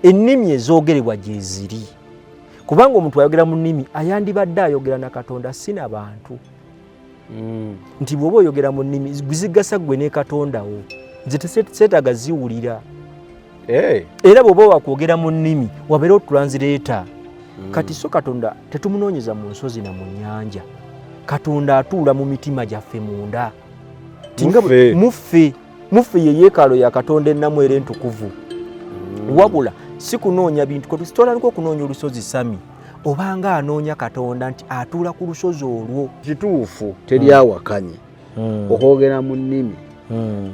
Ennimi ezoogerebwa gyeziri, kubanga omuntu ayogera mu nnimi ayandibadde ayogera na Katonda, si na bantu. Nti bw'oba oyogera mu nnimi zigasa ggwe ne Katonda wo, nze seetaaga ziwulira. Era bw'oba wakwogera mu nnimi wabeera otranslator. Kati so Katonda tetumunoonyeza mu nsozi na mu nnyanja, Katonda atuula mu mitima gyaffe munda. Muffe muffe ye yeekaalo ya Katonda ennamu era entukuvu. Wabula si kunoonya bintu, totandika okunoonya olusozi Sami, obanga anoonya Katonda nti atuula ku lusozi olwo. Kituufu, teri awakanye okwogera mu nnimi,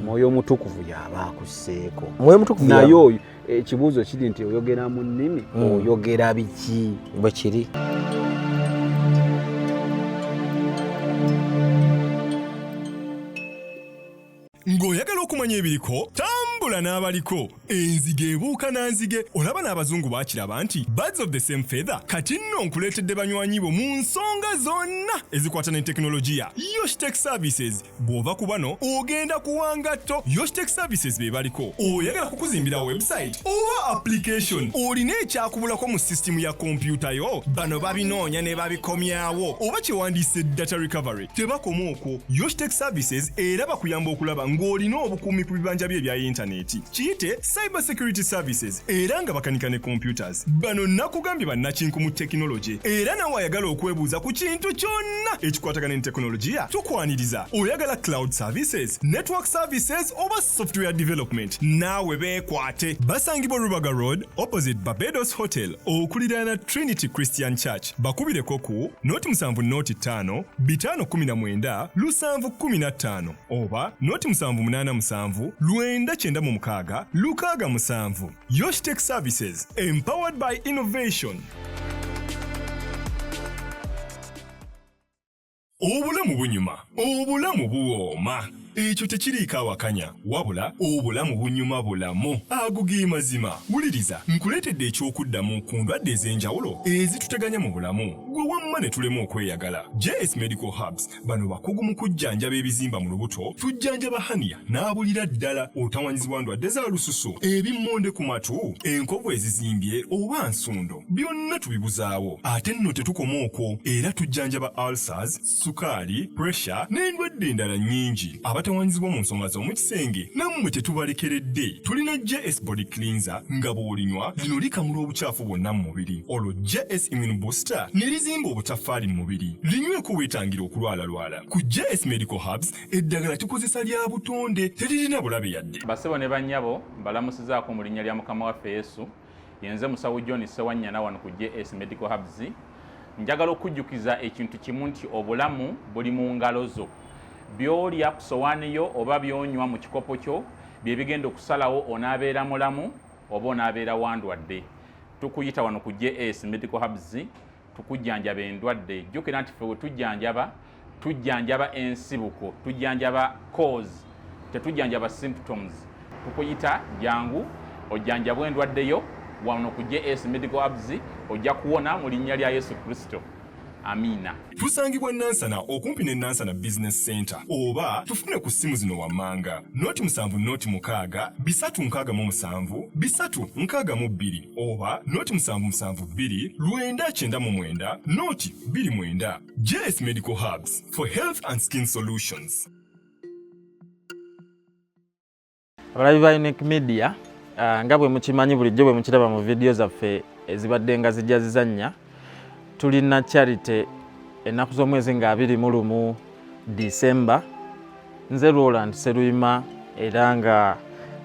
Mwoyo Omutukuvu yaba akusseeko. Mwoyo Mutukuvu. Naye oyo ekibuuzo kiri nti oyogera mu nnimi, oyogera biki? Bwe kiri. Ng'oyagala okumanya ebiriko, tambula n'abaliko. Enzige ebuuka na nzige. Olaba n'abazungu bakiraba nti birds of the same feather. Kati nno nkuleetedde banywanyi bo mu nsonga zonna ezikwata ne tekinologiya, Yoshtech Services. Bw'ova ku bano ogenda kuwa ngatto. Yoshtech Services be baliko. Oyagala kukuzimbira website oba application, olina ekyakubulako mu sisitimu ya kompyuta yo, bano babinoonya ne babikomyawo, oba kyewandiise data recovery. Tebakoma okwo, Yoshtech Services era bakuyamba okulaba ng'olina obukuumi ku bibanja bye ebya yintaneti, kiyite cyber security services, era nga bakanika ne computers. Bano nakugambye bannakinku mu tekinologi, era nawe ayagala okwebuuza ku kintu kyonna ekikwatagana ne tekinologiya, tukwaniriza. Oyagala cloud services, network services oba software development, naawe beekwate. Basangibwa Rubaga Road, opposite Barbados Hotel, okuliraana Trinity Christian Church. Bakubireko ku 0 7 0 5 519 715 oba 0 787 996 67. Yoshtech Services, empowered by innovation. Obulamu bunyuma, obulamu buwooma, ekyo tekiriiko awakanya, wabula obulamu bunyuma bulamu. Ago ge mazima. Wuliriza, nkuleetedde ekyokuddamu ku ndwadde ez'enjawulo ezituteganya mu bulamu, gwe wamma ne tulema okweyagala. JS Medical Hubs, bano bakugu mu kujjanjaba ebizimba mu lubuto. Tujjanjaba hernia n'abulira ddala, otawanyizibwa ndwadde za lususu, ebimmonde ku matu, enkovu ezizimbye oba nsundo, byonna tubibuzaawo. Ate nno tetukoma okwo, era tujjanjaba ulcers, sukaali, pressure n'endwadde endala nnyingi. Abatawanyizibwa mu nsonga z'omu kisenge nammwe tetubalekeredde. Tulina JS Body Cleanser, nga bw'olinywa lino likamula obukyafu bwonna mu mubiri, olwo JS Immune Booster ne lizimba obutaffaali mu mubiri. Linyweko weetangira okulwalalwala. Ku JS Medical Hubs eddagala tukozesa lya butonde, teririna bulabe yadde. Basebo ne bannyabo, mbalamusizaako mu linnya lya Mukama waffe Yesu. Yenze Musawo John Sewanyana wano ku JS Medical Hubs. Njagala okujjukiza ekintu kimu nti obulamu buli mu ngalo zo. By'olya ku sowaani yo oba by'onywa mu kikopo kyo bye bigenda okusalawo onaabeera mulamu oba onaabeera wandwadde. Tukuyita wano ku JS Medical Hubs tukujjanjaba endwadde. Jjukira nti ffe we tujjanjaba, tujjanjaba ensibuko, tujjanjaba cause, tetujjanjaba symptoms. Tukuyita, jangu ojjanjabwe endwadde yo wano ku JS Medical Hubs, ojja kuwona mu linnya lya Yesu Kristo. Amiina. Tusangibwa Nansana, okumpi ne Nansana Business Center, oba tufune ku ssimu zino wammanga: 0 7 0 6 367 362 oba 0 7 7 2 999 0 29. JS Medical Hubs, for health and skin solutions. Abalabi ba Unique Media, nga bwe mukimanyi bulijjo bwe mukiraba mu vidiyo zaffe ezibadde nga zijja zizannya, tulina charity ennaku z'omwezi nga 21 Disemba. Nze Roland Seruyima, era nga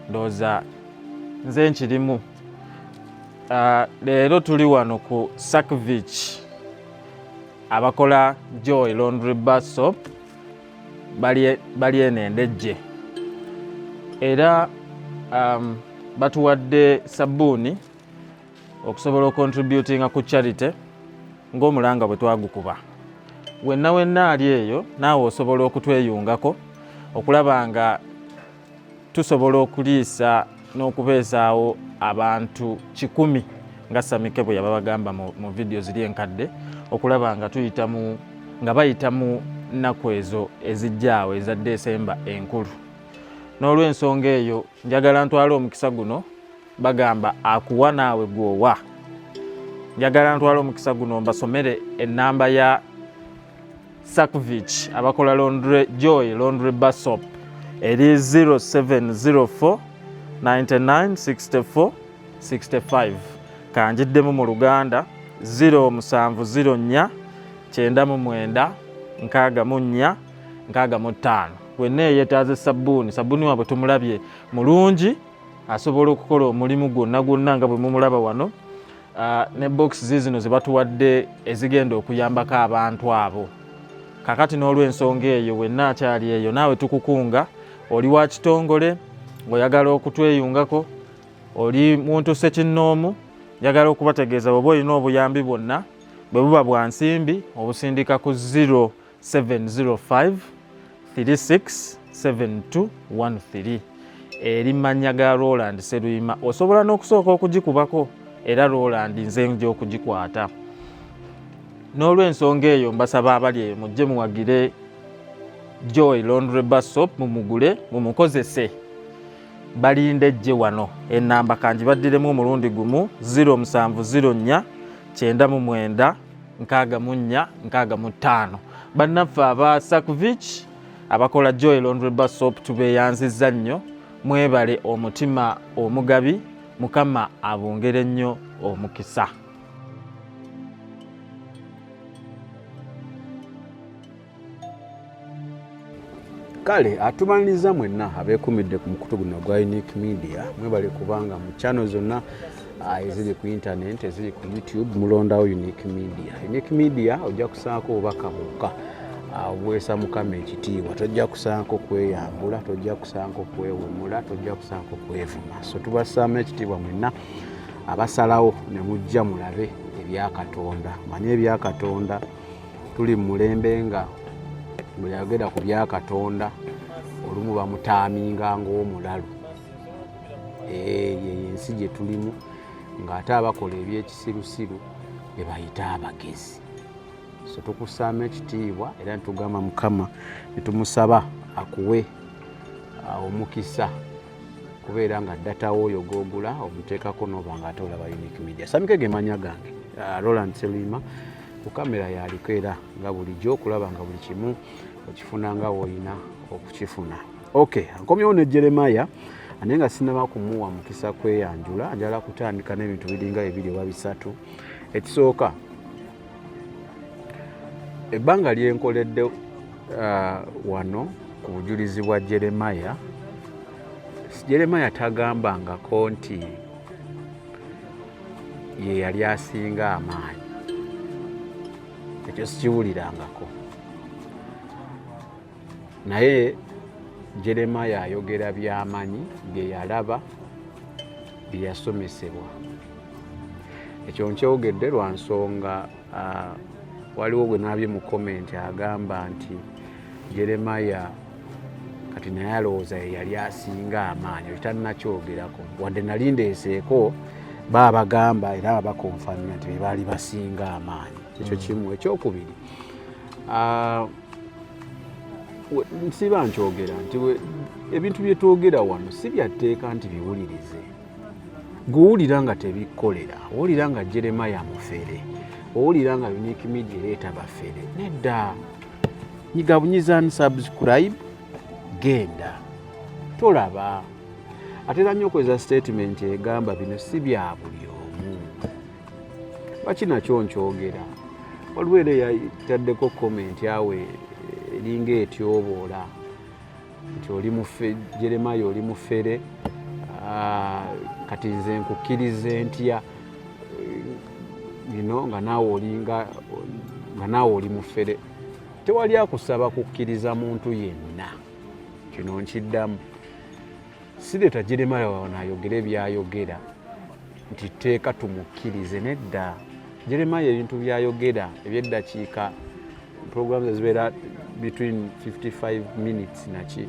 ndowooza nze nkirimu. Leero tuli wano ku Sakvich, abakola Joy Laundry Bar Soap, bali eno Endejje, era batuwadde sabbuuni okusobola ocontributinga ku charity ng'omulanga bwe twagukuba. Wenna wenna ali eyo, naawe osobola okutweyungako okulaba nga tusobola okuliisa n'okubeezaawo abantu 100 nga Samike bwe yababagamba mu vidiyo ziri enkadde, okulaba nga tuyita mu nga bayita mu nnaku ezo ezijjaawo eza Desemba enkulu. N'olw'ensonga eyo, njagala ntwale omukisa guno. Bagamba akuwa naawe gwowa. Njagala ntwala omukisa guno mbasomere ennamba ya Sakvich abakola Laundry Joy Laundry Bar Soap eri 0704 99 64 65. Kanjiddemu mu Luganda 0704 99 64 65. Wenna eyetaaze sabbuuni, sabbuuni waabwe tumulabye mulungi, asobola okukola omulimu gwonna gwonna nga bwe mumulaba wano. Ne box zino ze batuwadde ezigenda okuyambako abantu abo. Kakati n'olw'ensonga eyo wenna akyali eyo naawe tukukunga, oli wa kitongole ng'oyagala okutweyungako, oli muntu ssekinnoomu, njagala okubategeeza bw'oba olina obuyambi bwonna bwe buba bwa nsimbi obusindika ku 0705 367213 eri mannya ga Roland Seruyima. Osobola n'okusooka okugikubako era Roland nze nja okugikwata. N'olw'ensonga eyo mbasaba abali eyo mujje muwagire Joy Laundry Bar Soap, mumugule mumukozese, balinde ejje wano. Ennamba kanjibaddiremu omulundi gumu 0704 99 64 65. Bannaffe aba Sakvich abakola Joy Laundry Bar Soap tubeeyanzizza nnyo, mwebale omutima omugabi, Mukama abongere nnyo omukisa. Kale atumaliriza mwenna abeekumidde ku mukutu guno ogwa Unique Media, mwebale kubanga mu channel zonna eziri ku internet, eziri ku YouTube, mulondawo Unique Media. Unique Media ojja kusaako obubaka bwokka obuweesa Mukama ekitiibwa, tojja kusaako kweyambula, tojja kusaako kwewemula, tojja kusaako kwevuma. So tubassaamu ekitiibwa mwenna abasalawo ne mujja mulabe ebya Katonda. Manye ebya Katonda, tuli mu mulembe nga buli ayogera ku bya Katonda olumu bamutaaminga ng'omulalu. Yeyo ensi gye tulimu, ng'ate abakola ebyekisirusiru be bayita abagezi. So tukussaamu ekitiibwa era netugamba Mukama netumusaba akuwe omukisa kubeera nga data woyo gwogula omuteekako noba nga ate olaba Unique Media. Samike ge manya gange, Roland Seruyima ku kamera yaliko era nga bulijjo okulaba nga buli kimu okifuna nga woolina okukifuna. Okay, nkomyewo ne Jeremiah, naye nga sinaba kumuwa mukisa kweyanjula, njagala kutandika n'ebintu biringa bibiri oba bisatu. Ekisooka, ebbanga lyenkoledde wano ku bujulizi bwa Jeremiah, Jeremiah tagambangako nti ye yali asinga amaanyi, ekyo sikiwulirangako. Naye Jeremiah ayogera by'amanyi, bye yalaba, bye yasomesebwa. Ekyo nkyogedde lwa nsonga, waliwo gwe nabye mu comment agamba nti Jeremiah kati naye alowooza ye yali asinga amaanyi, ekyo tannakyogerako, wadde nali ndeeseeko baabagamba era abakonfamya nti be baali basinga amaanyi. Ekyo kimu. Ekyokubiri, nsiba nkyogera nti ebintu bye twogera wano si bya tteeka nti biwulirize. Gw'owulira nga tebikkolera, owulira nga Jeremiah mufere, owulira nga Unique Media ereeta bafere, nedda. Nyiga bunyiza unsubscribe, genda tolaba. Ate era nnyo okozesa statement egamba bino si bya buli omu. Lwaki nakyo nkyogera? Waliwo era eyataddeko comment awe eringa etyoboola nti oli mufe, Jeremiah oli mufere, kati nze nkukkirize ntya bino nga naawe olinga nga naawe oli mufere. Tewali akusaba kukkiriza muntu yenna. Kino nkiddamu, sireeta Jeremiah wano ayogere byayogera nti tteeka tumukkirize, nedda. Jeremiah ebintu byayogera eby'eddakiika, programs ezibeera between 55 minutes naki,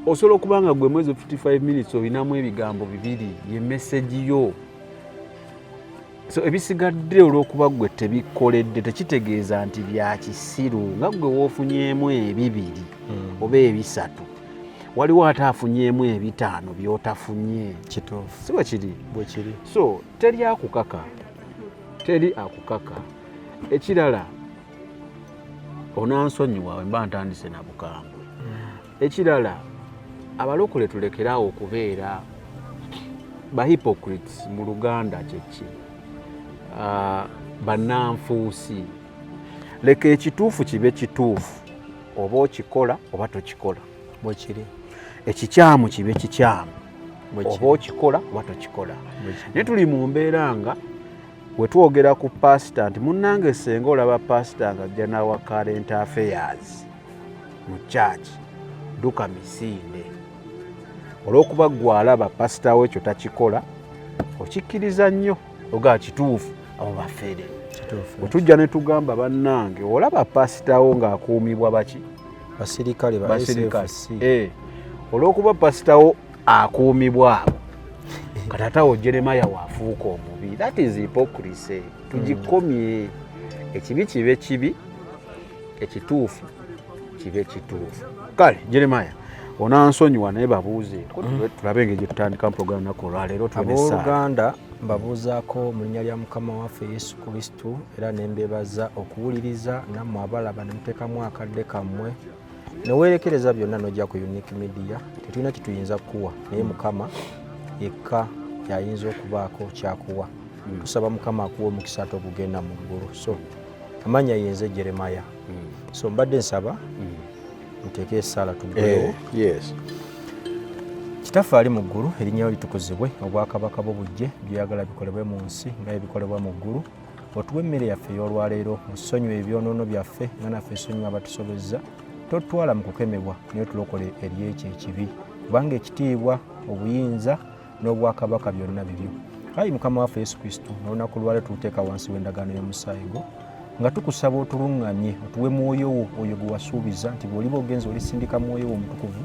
osobola okuba nga gwe mwezi 55 minutes olinamu ebigambo bibiri, ye message yo. So ebisigadde olw'okuba gwe tebikoledde tekitegeeza nti bya kisiru, nga gwe woofunyeemu ebibiri oba ebisatu. Waliwo ate afunyeemu 5 by'otafunye. Kituufu. Si bwe kiri? Bwe kiri. So teri akukaka, teri akukaka. Ekirala, onansonyiwa mba ntandise na bukambwe. Ekirala, abalokole tulekeraawo okubeera ba hypocrites. Mu Luganda kyeki? Bannanfuusi. Leka ekituufu kibe kituufu, oba okikola oba tokikola. Bwe kiri. Ekikyamu kibe kikyamu, oba okikola oba tokikola. Naye tuli mu mbeera nga we twogera ku pasita nti munnange senga olaba pasita nga ajja n'awa current affairs mu church, dduka misinde. Olw'okuba ggwe alaba pasita we ekyo takikola, okikkiriza nnyo, ogaa kituufu, abo bafere. Bwe tujja ne tugamba bannange olaba pasita wo ng'akuumibwa baki? Basirikale ba SFC. Olw'okuba pasita wo akuumibwa abo, kati ate awo Jeremiah waafuuka omubi. That is hypocrisy. Tugikomye. Ekibi kibe kibi, ekituufu kibe kituufu. Kale Jeremiah, onansonyiwa naye babuuzeeko, tulabe engeri gye tutandika program naku olwaleero. Abooluganda, mbabuuzaako mu linnya lya Mukama waffe Yesu Kristo, era ne mbebaza okuwuliriza nammwe abalaba ne muteekamu akadde kammwe neweerekereza byonna n'ojja ku Unique Media. Tetulina kituyinza kukuwa, naye Mukama yekka yayinza okubaako kyakuwa. Tusaba Mukama akuwa omukisa ate ogugenda mu ggulu. So amannya yenze Jeremaya. So mbadde nsaba muteeke essaala tuggulewo. Kitaffe ali mu ggulu, erinnya lyo litukuzibwe, obwakabaka bwo bujje, by'oyagala bikolebwe mu nsi nga ebikolebwa mu ggulu. Otuwe emmere yaffe ey'olwaleero, musonyiwe ebyonoono byaffe nga naffe esonyiwa abatusobezza, totwala mu kukemebwa, naye tulokole eri ekyo ekibi, kubanga ekitiibwa, obuyinza n'obwakabaka byonna bibyo. Ayi Mukama waffe Yesu Kristo, n'olunaku lwaleero tuluteeka wansi w'endagaano y'omusaayi gwo, nga tukusaba otuluŋŋamye, otuwe mwoyo wo oyo gwe wasuubiza nti bw'oliba ogenza olisindika mwoyo wo omutukuvu,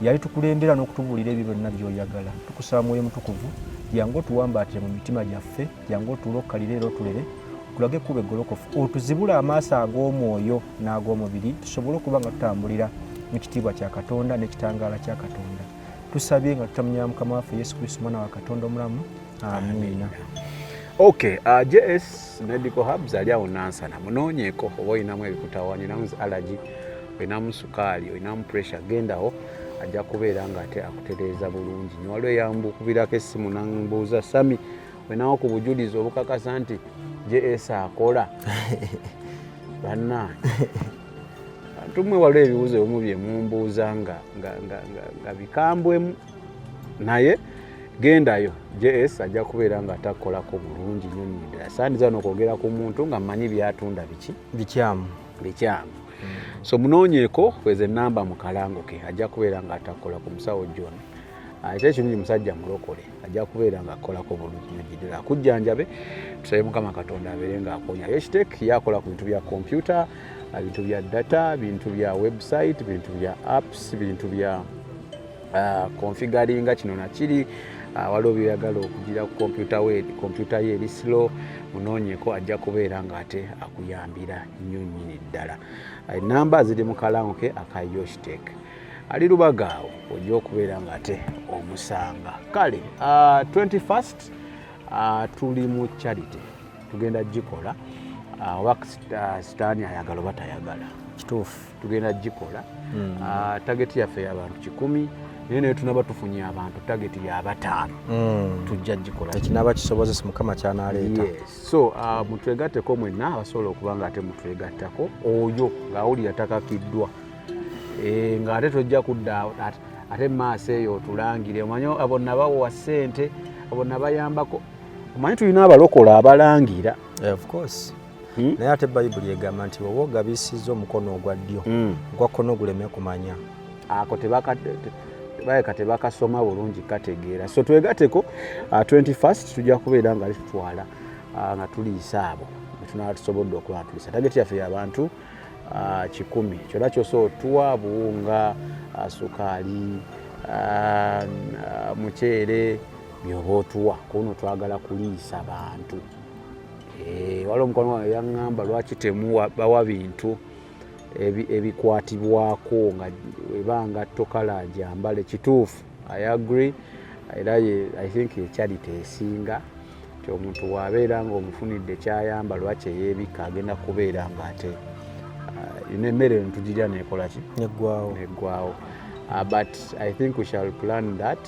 yali tukulembera n'okutubuulira ebyo byonna by'oyagala. Tukusaba mwoyo mutukuvu, jangu otuwambaatire mu mitima gyaffe, jangu otulokkalire era otulere, otulage ekkubo eggolokofu, otuzibule amaaso ag'omwoyo n'ag'omubiri, tusobole okuba nga tutambulira mu kitiibwa kya Katonda n'ekitangaala kya Katonda. Tusabye nga tutamunya Mukama waffe Yesu Kristo, omwana wa Katonda omulamu. Amiina. Okay, JS Medical Hubs ali awo Nansana, munoonyeeko oba olinamu ebikutawaanya, olinamu allergy, olinamu sukaali, olinamu pressure, gendawo ajja kubeera nga ate akutereeza bulungi nnyo. Waliwo eyambukubirako essimu nambuuza, Sami, olinawo ku bujulizi obukakasa nti JS akola? Bannange, bantu mmwe, waliwo ebibuuzo ebimu bye mumbuuza nga bikambwemu, naye gendayo, JS ajja kubeera nga atakolako bulungi nnyo nnyini ddala. Sandiza n'okwogera ku muntu nga mmanyi byatunda biki. Bikyamu. Bikyamu. So munoonyeeko kweza enamba mu kalango ke, ajja kubeera nga atakola ku musawo John. Ate ekirungi musajja mulokole, ajja kubeera nga akolako bulungi nnyo ddala, akujjanjabe. Tusabe Mukama Katonda abeere ng'akonya. Yeshtek yakola ku bintu bya kompyuta, bintu bya data, bintu bya website, bintu bya apps, bintu bya configuringa kino nakiri. Waliwo byoyagala okugira ku kompyuta we, kompyuta ye eri slow, munoonyeko, ajja kubeera ng'ate akuyambira nnyo nnyini ddala. Enamba ziri mu kalango ke aka Yoshtech, ali Lubaga awo ojja okubeera ng'ate omusanga. Kale 21st tuli mu charity, tugenda gikola, oba sitaani ayagala oba tayagala. Kituufu. Tugenda gikola. Target yaffe y'abantu 100, naye tunaba tufunye abantu target y'abataano, tujja gikola. Ekinaba kisobozesa Mukama kyanaleeta. Yes. So mutwegatteko mwenna abasobola okuba nga ate mutwegattako, oyo ng'awulira takakiddwa, ng'ate tojja kudda ate maaso eyo otulangire, omanyi abo nabawa ssente, abo nabayambako. Omanyi tulina abalokola abalangira. Of course. Naye ate Bayibuli egamba nti oba ogabisizza omukono ogwa ddyo, ogwa kkono guleme kumanya. Ako baleka tebakasoma bulungi kategeera. So twegateko, 21st tujja kubeera nga litutwala nga tuliisa abo tunaba tusobodde okuba nga tuliisa. Target yaffe y'abantu 100. Kyonna kyosobola otuwa, buwunga, sukaali, muceere, byoba otuwa, kuno twagala kuliisa bantu. Waliwo omukwano gwange yaŋŋamba lwaki temuwa bawa bintu. Ebikwatibwako nga eba ngatto kala gyambale. Kituufu, I agree. Era I think ye charity esinga nti omuntu bw'abeera ng'omufunidde kyayamba, lwaki eyeebikka agenda kubeera ng'ate ino emmere eno tugirya nekola ki? Neggwawo. Neggwawo. But I think we shall plan that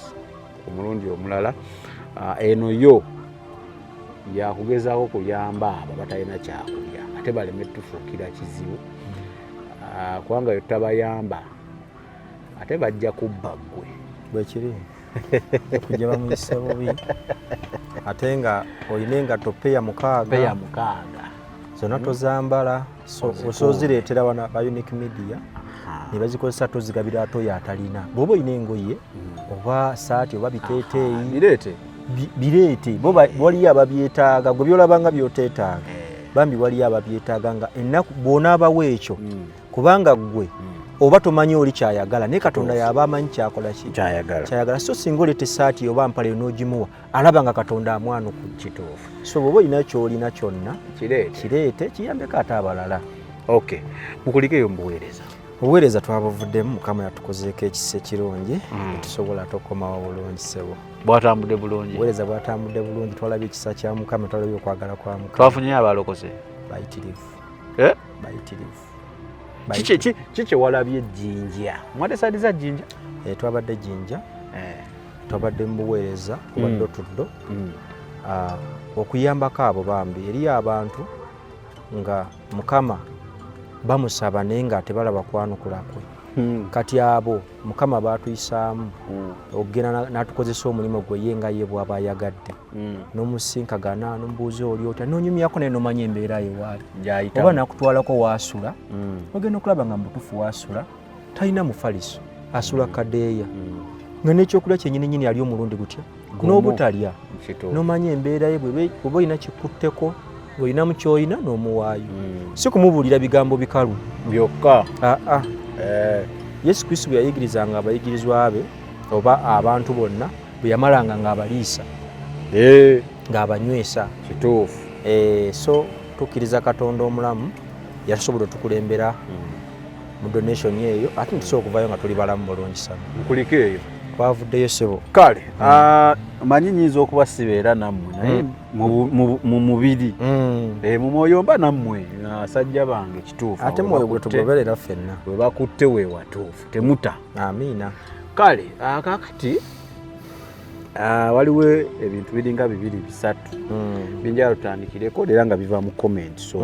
omulundi omulala. Eno yo yakugezaako kuyamba abo abatalina kyakulya ate baleme tufuukira kizibu, kubanga yo tabayamba ate bajja kubba ggwe. Bwekiri, okujja bamuyise bubi ate nga olina engatto peya 6. Peya 6. Zonna tozambala, so Ozikuume. osozireetera wano ba Unique Media ne bazikozesa, tozigabira ate oyo atalina. Bw'oba olina engoye oba saati oba biteeteeyi, bireete. Bireete. Bo waliyo ababyetaaga. Gwe byolaba nga byoteetaaga, bambi waliyo ababyetaaga nga ennaku bw'onaabawo ekyo, kubanga ggwe oba tomanyi oli kyayagala, naye Katonda yaba amanyi kyakola ki. Kyayagala. Kyayagala. So singa oleeta esaati oba mpale n'ogimuwa, alaba nga Katonda amwanukudde. So bw'oba olina kyolina kyonna, kireete. Kireete kiyambeko ate abalala. Okay, mukulikeyo mu buweereza. Obuweereza twabuvuddemu, Mukama yatukozeeko ekisa ekirungi, tusobola ate okukomawo bulungi, ssebo. Bwatambudde bulungi? Obuweereza bwatambudde bulungi, twalabye ekisa kya Mukama, twalabye okwagala kwa Mukama. Twafunyeyo abalokose? Bayitirivu. Eh? Bayitirivu. Ki kye walabye Jjinja? Mwadde side za Jjinja? Eh, twabadde Jjinja, twabadde mu buweereza obadde otuddo okuyambako abo bambi. Eriyo abantu nga Mukama bamusaba naye nga tebalaba kwanukula kwe. Kati abo Mukama batuyisaamu okugenda n'atukozesa omulimu gwe ye nga ye bw'aba ayagadde, n'omusinkagana n'omubuuza oli otya, n'onyumyako naye n'omanya embeera ye waali. Gy'ayitamu. Oba nakutwalako waasula, ogenda okulaba nga mubutuufu waasula talina mufaliso, asula kadeeya nga n'ekyokulya kyennyininyini ali omulundi gutya Gumu. n'obutalya. N'omanya embeera ye, bweba olina kikutteko, ng'olinamu ky'olina n'omuwaayo, si kumubuulira bigambo bikalu byokka. Aa. Eh. Yesu Kristo bwe yayigirizanga abayigirizwa be oba abantu bonna, bwe yamalanga ng'abaliisa, ng'abanywesa. So tukkiriza Katonda omulamu yasobola otukulembera mu donation eyo, ate nitusobola okuvayo nga tuli balamu bulungi sana. Nkuliko eyo. Twavuddeyo, ssebo. Kale, manyi nyinza okuba sibeera nammwe, naye mu mubiri, mu mwoyo mba nammwe, asajja bange. Kituufu. Ate awo mwoyo gwe tugoberera ffenna. We bakutte we watuufu, temuta. Amiina. Kale, kaakati waliwo ebintu biringa bibiri bisatu binjala tutandikireko era nga biva mu comment. So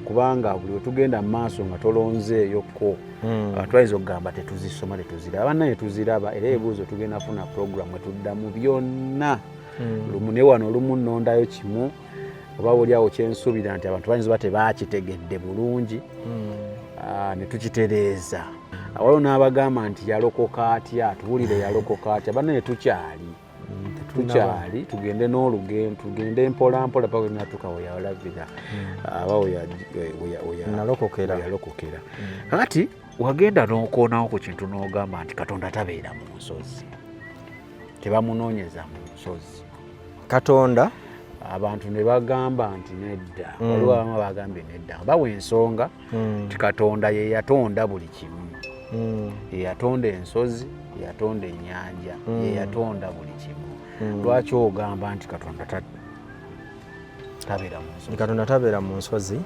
kubanga buli wetugenda mu maaso nga tolonzeeyoko, abantu bayinza okugamba tetuzisoma, tetuziraba. Bannaye tuziraba, era ebibuuzo tugenda funa program etuddamu byonna lumu. Naye wano olumu nnondayo kimu oba oliawo kyensuubira nti abantu bayinza oba tebakitegedde bulungi, ne tukitereeza. Waliwo n'abagamba nti yalokoka atya, tuwulire yalokoka atya. Bannaye tukyali tukyali, tugende n'olugendo, tugende mpola mpola paka natuka weyalabira aba Nalokokera. Weyalokokera. Kakati wagenda n'okoonawo ku kintu n'ogamba nti Katonda tabeera mu nsozi, tebamunoonyeza mu nsozi. Katonda. Abantu ne bagamba nti nedda. Waliwo abamu bagambye nedda, bawa ensonga nti Katonda ye yatonda buli kimu, ye yatonda ensozi, ye yatonda ennyanja, ye yatonda buli kimu. Lwaki ogamba nti Katonda tabeera mu nsozi? Katonda tabeera mu nsozi.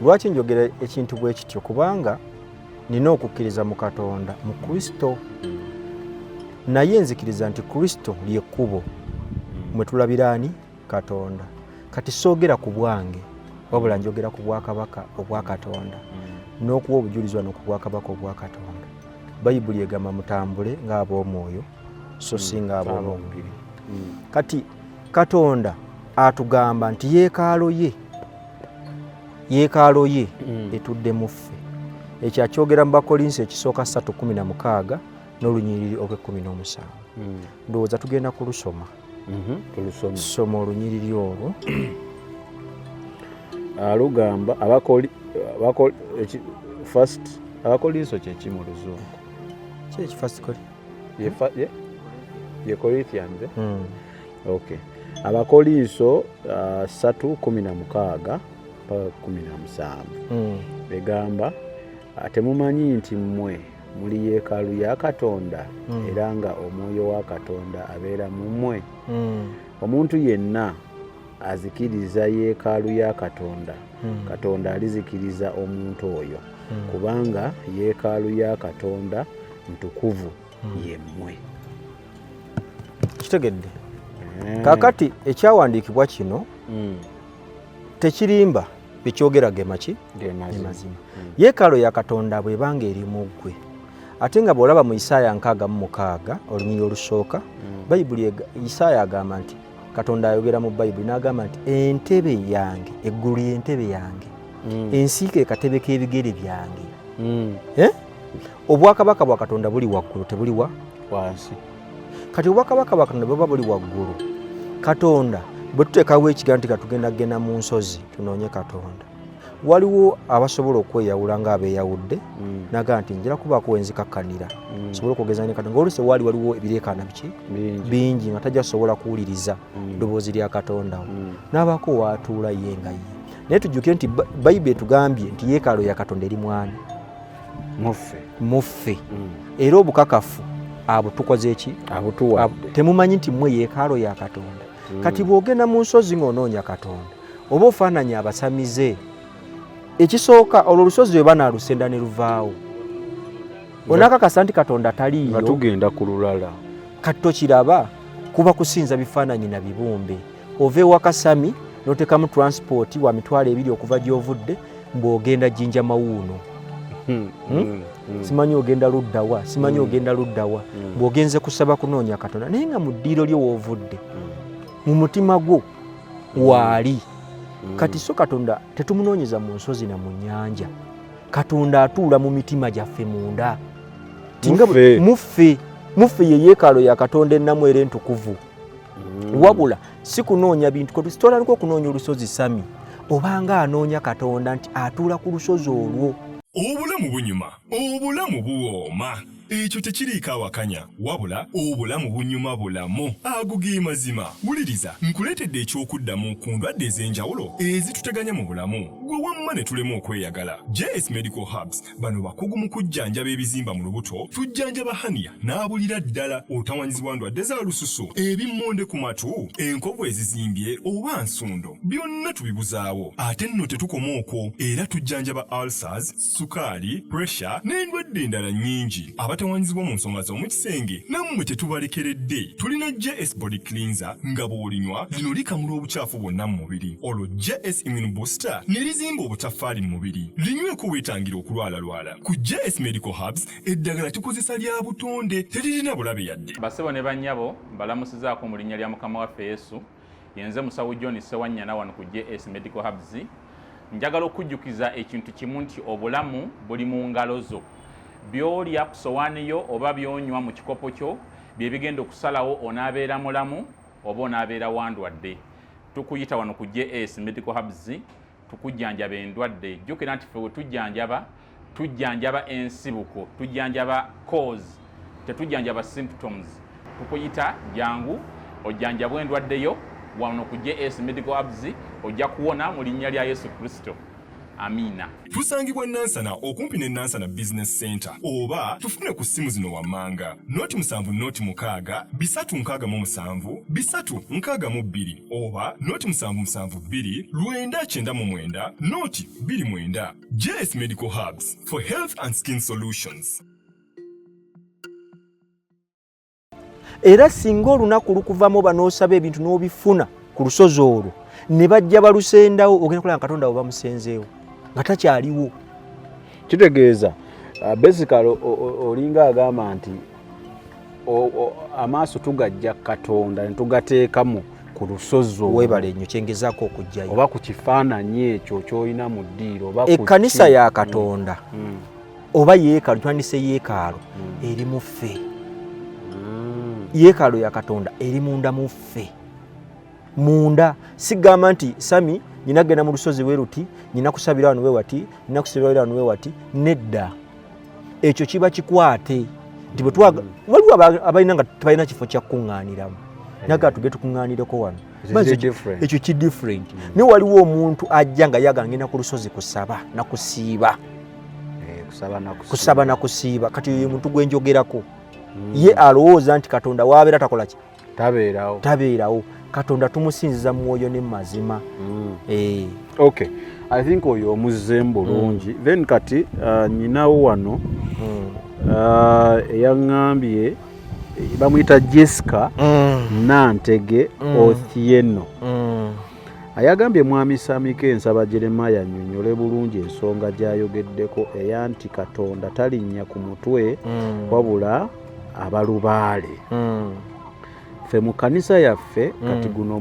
Lwaki njogera ekintu bwe kityo? Kubanga nina okukkiriza mu Katonda, mu Kristo, naye nzikiriza nti Kristo lyekkubo mwe tulabira ani? Katonda. Kati soogera ku bwange, wabula njogera ku bwakabaka obwa Katonda n'okuwa obujulizi wano ku bwakabaka obwa Katonda. Bayibuli egamba mutambule ng'ab'omwoyo so si ng'ab'omubiri. Kati Katonda atugamba nti yeekaalo ye, yeekaalo ye etudde mu ffe. Ekyo akyogera mu Bakolinso ekisooka 3:16 n'olunyiriri olw'e17. Ndowooza tugenda kulusoma. Tulusome. Soma olunyiriri olwo. Lugamba first Abakolinso kyeki mu Luzungu? Ki first Kori? Ye Corinthians, eh? Okay, Abakolinso 3:16 paka 17. Egamba, Temumanyi nti mmwe muli yeekaalu ya Katonda, era nga Omwoyo wa Katonda abeera mu mmwe? Omuntu yenna azikiriza yeekaalu ya Katonda, Katonda alizikiriza omuntu oyo, kubanga yeekaalu ya Katonda ntukuvu, ye mmwe. Kitegedde. Kaakati ekyawandiikibwa kino tekirimba, byekyogera ge maki? Ge mazima. Mazima. Yeekaalo ya Katonda bw'ebanga eri mu ggwe, ate nga bw'olaba mu Isaaya 66 olunyiriri olusooka, Bayibuli Isaaya agamba nti Katonda ayogera mu Bayibuli n'agamba nti entebe yange, eggulu y'entebe yange, ensi ke katebe k'ebigere byange. Eh? Obwakabaka bwa Katonda buli waggulu, tebuli wa wansi. Kati obwakabaka bwa Katonda bweba buli waggulu, Katonda bwe tuteekawo ekigambo nti katugenda genda mu nsozi tunoonye Katonda, waliwo abasobola okweyawula ng'abeeyawudde, naga nti njira kubaako wenzikakkanira nsobole okwogeza ne Katonda, ngaoluusi waali waliwo ebireekaana biki bingi, bingi nga tajja kusobola kuwuliriza ddoboozi lya Katonda we, n'abaako waatuula ye nga ye. Naye tujjukire nti Bayibuli etugambye nti yeekaalo ya Katonda eri mwani? Muffe. Muffe. Era obukakafu abo tukoze ki? Abutuwadde. Temumanyi nti mmwe yeekaalo ya Katonda? Kati bw'ogenda mu nsozi ng'onoonya Katonda, oba ofaananya abasamize. Ekisooka, olwo olusozi bwe banaalusenda ne luvaawo, onaakakasa nti Katonda nga taliiyo? Tugenda ku lulala. Kati tokiraba, kuba kusinza bifaananyi na bibumbe. Ova ewaka Sami n'oteekamu transport wa 20,000 okuva gy'ovudde, mbw'ogenda Jjinja Mawuuno, simanyi ogenda luddawa, simanyi ogenda luddawa, bw'ogenze kusaba kunoonya Katonda, naye nga mu ddiiro lyo w'ovudde, mu mutima gwo waali. Kati so Katonda tetumunoonyeza mu nsozi na mu nnyanja. Katonda atuula mu mitima gyaffe munda. Tinga Muffe. Muffe, muffe ye yeekaalo ya Katonda ennamu era entukuvu. Wabula si kunoonya bintu kotutandika okunoonya olusozi Sami, obanga anoonya Katonda nti atuula ku lusozi olwo. Obulamu bunyuma, obulamu buwooma, ekyo tekiriiko awakanya, wabula obulamu bunyuma bulamu, ago ge mazima. Wuliriza, nkuleetedde ekyokuddamu ku ndwadde ez'enjawulo ezituteganya mu bulamu, gwe wamma ne tulema okweyagala. JS Medical Herbs, bano bakugu mu kujjanjaba ebizimba mu lubuto. Tujjanjaba hernia n'abulira ddala, otawanyizibwa ndwadde za lususu, ebimmonde ku matu, enkovu ezizimbye oba nsundo, byonna tubibuzaawo. Ate nno tetukoma okwo, era tujjanjaba ulcers, sukaali, pressure n'endwadde endala nnyingi. Abatawanyizibwa mu nsonga z'omu kisenge nammwe tetubalekeredde. Tulina JS Body Cleanser, nga bw'olinywa lino likamula obukyafu bwonna mu mubiri, olwo JS Immune Booster ne lizimba obutaffaali mu mubiri. Linyweko weetangira okulwalalwala. Ku JS Medical Herbs eddagala tukozesa lya butonde, teririna bulabe yadde. Basebo ne bannyabo, mbalamusizaako mu linnya lya Mukama waffe Yesu. Yenze musawo John Sewanyana wano ku JS Medical Herbs. Njagala okujjukiza ekintu kimu nti obulamu buli mu ngalo zo. By'olya ku sowaani yo oba by'onywa mu kikopo kyo bye bigenda okusalawo onaabeera mulamu oba onaabeera wandwadde. Tukuyita wano ku JS Medical Herbs tukujjanjaba endwadde. Jjukira nti ffe we tujjanjaba, tujjanjaba ensibuko, tujjanjaba cause, tetujjanjaba symptoms. Tukuyita, jangu ojjanjabwe endwadde yo wano ku JS Medical Herbs, ojja kuwona mu linnya lya Yesu Kristo. Amiina. Tusangibwa Nansana, okumpi ne Nansana Business Center, oba tufune ku ssimu zino wammanga: 076 367 362 oba 0772 999 029. JS Medical Herbs for health and skin solutions. Era singa olunaku lukuvamu oba n'osaba ebintu n'obifuna ku lusozi olwo, ne bajja balusendawo, ogenda kulaba Katonda we bamusenzeewo nga takyaliwo. Kitegeeza basically olinga agamba nti amaaso tugajja Katonda ne tugateekamu ku lusozi olwo. Weebale nnyo, kyengezaako okuggyayo. Oba ku kifaananyi ekyo ky'olina mu ddiiro, oba ku Ekkanisa ki. ya Katonda oba yeekaalo, twandise yeekaalo, eri mu ffe. Yeekaalo ya Katonda eri munda mu ffe munda. Sigamba nti Sami nyina genda mu lusozi we luti, nyina kusabira wano we wati, nyina kusabira wano we wati. Nedda, ekyo kiba kikwate nti bwe waliwo abalina nga tebalina kifo kya kukuŋŋaaniramu. Naga tuge tukuŋŋaanireko wano. Ekyo ki different. Naye waliwo omuntu ajja nga yaga ngenda ku lusozi kusaba na kusiiba. Kusaba na kusiiba. Kati oyo muntu gwe njogerako. Ye alowooza nti Katonda waabeera takola ki? Tabeerawo. Tabeerawo. Katonda tumusinziza mwoyo ne mazima. Okay. I think oyo omuzzeemu bulungi. Then kati nyinawo wano eyaŋŋambye bamuyita Jessica Nantege Othieno. Ayagambye Mwami Samike nsaba Jeremiah annyonnyole bulungi ensonga gy'ayogeddeko eya nti Katonda talinnya ku mutwe wabula abalubaale. Ffe mu kkanisa yaffe kati guno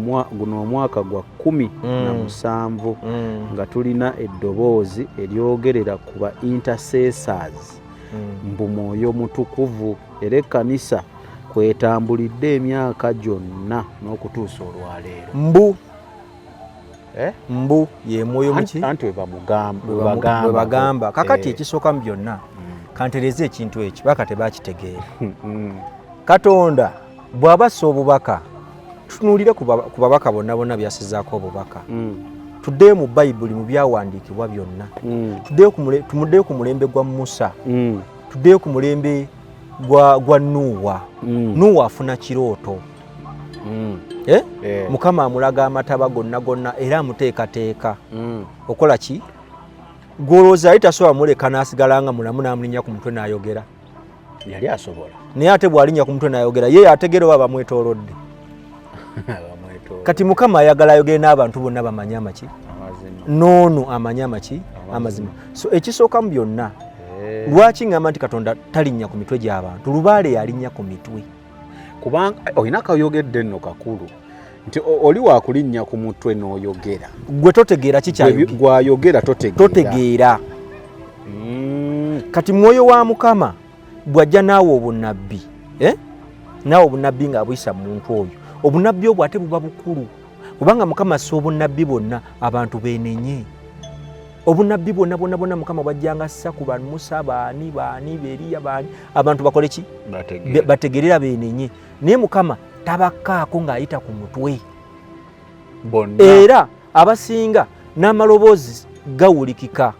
omwaka gwa 17 nga tulina eddoboozi eryogerera ku ba intercessors mbu Mwoyo Mutukuvu, era ekkanisa kwetambulidde emyaka gyonna n'okutuusa olwaleero. Mbu mbu ye mwoyo muki? Anti we bwe bagamba. Kakati ekisooka mu byonna kantereeze ekintu ekyo baka tebakitegeera. Katonda bw'aba assa obubaka, tutunuulire ku babaka bonna bonna byasizaako obubaka. Tuddeyo mu Bayibuli, mu byawandiikibwa byonna, tumuddeyo ku mulembe gwa Musa, tuddeyo ku mulembe gwa Nuuwa. Nuuwa afuna kirooto. Mukama amulaga amataba gonna gonna era amuteekateeka okola ki? Gwolowooza yali tasobola muleka n'asigala nga mulamu n'amulinnya ku mutwe n'ayogera? Yali asobola. Naye ate bw'alinnya ku mutwe n'ayogera, ye yategeera oba bamwetoolodde? Kati Mukama ayagala ayogere n'abantu bonna bamanye amaki noono amanye amaki amazima. So ekisooka mu byonna, lwaki ŋŋamba nti Katonda talinnya ku mitwe gy'abantu? Lubaale yalinnya ku mitwe. Kubanga olina kayogedde nno kakulu nti oli wakulinnya ku mutwe n'oyogera. Gwe totegeera kikyagwayogera. Totegeera. Kati mwoyo wa Mukama bw'ajja naawe obunnabbi, naawe obunnabbi ng'abuyisa mu muntu oyo, obunnabbi obwo ate buba bukulu, kubanga Mukama assa obunnabbi bwonna abantu beenenye. Obunnabbi bwonna bwonna bwonna Mukama bwajjanga assa ku Bamusa, baani baani, Beriya baani, abantu bakole ki? Bategerera beenenye. Naye Mukama tabakkaako ng'ayita ku mutwe. Era abasinga n'amaloboozi gawulikika.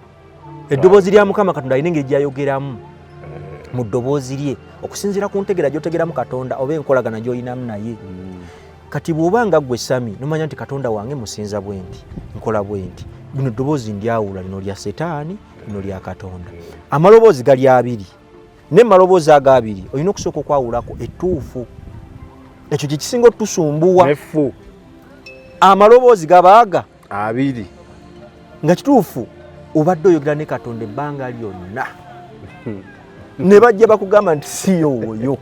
Eddoboozi lya Mukama Katonda alina engeri gy'ayogeramu mu ddoboozi lye okusinziira ku ntegeera gy'otegeramu Katonda oba enkolagana gy'olinamu naye. Kati bw'oba nga ggwe Sami nomanya nti Katonda wange musinza bwe nti, nkola bwe nti, lino eddoboozi ndyawula, lino lya Setaani, lino lya Katonda. Amaloboozi gali abiri, naye maloboozi ago abiri olina okusooka okwawulako ettuufu. Ekyo kye kisinga otusumbuwa. Amaloboozi gabaaga abiri. Nga kituufu obadde oyogera ne Katonda ebbanga lyonna, ne bajja bakugamba nti siyo oyo.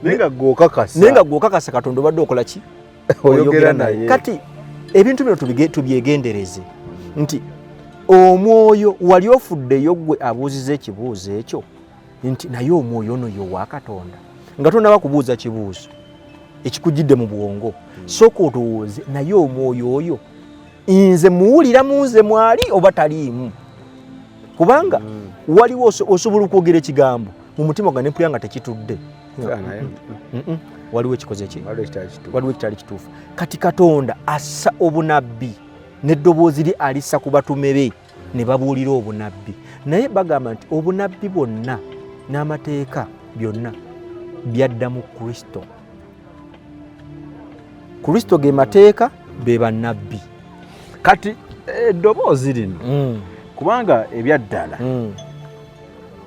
Naye nga gw'okakasa Katonda obadde okola ki? Oyogera naye. Kati ebintu bino tubyegendereze nti omwoyo wali ofuddeyo gwe abuuziza ekibuuzo ekyo nti naye omwoyo ono yo wa Katonda, nga tonaba kubuuza kibuuzo ekikujjidde mu bwongo, sooka olowooze naye omwoyo oyo nze muwulira mu nze mwali oba taliimu, kubanga waliwo osobola okwogera ekigambo mu mutima gwange nempulira nga tekitudde, waliwo ekikoze ki, waliwo ekitali kituufu. Kati Katonda assa obunabbi n'eddoboozi lye alissa ku batume be ne babuulira obunabbi, naye bagamba nti obunabbi bwonna n'amateeka byonna byadda mu Kristo. Kristo ge mateeka, be bannabbi. Kati eddoboozi lino, kubanga ebyaddala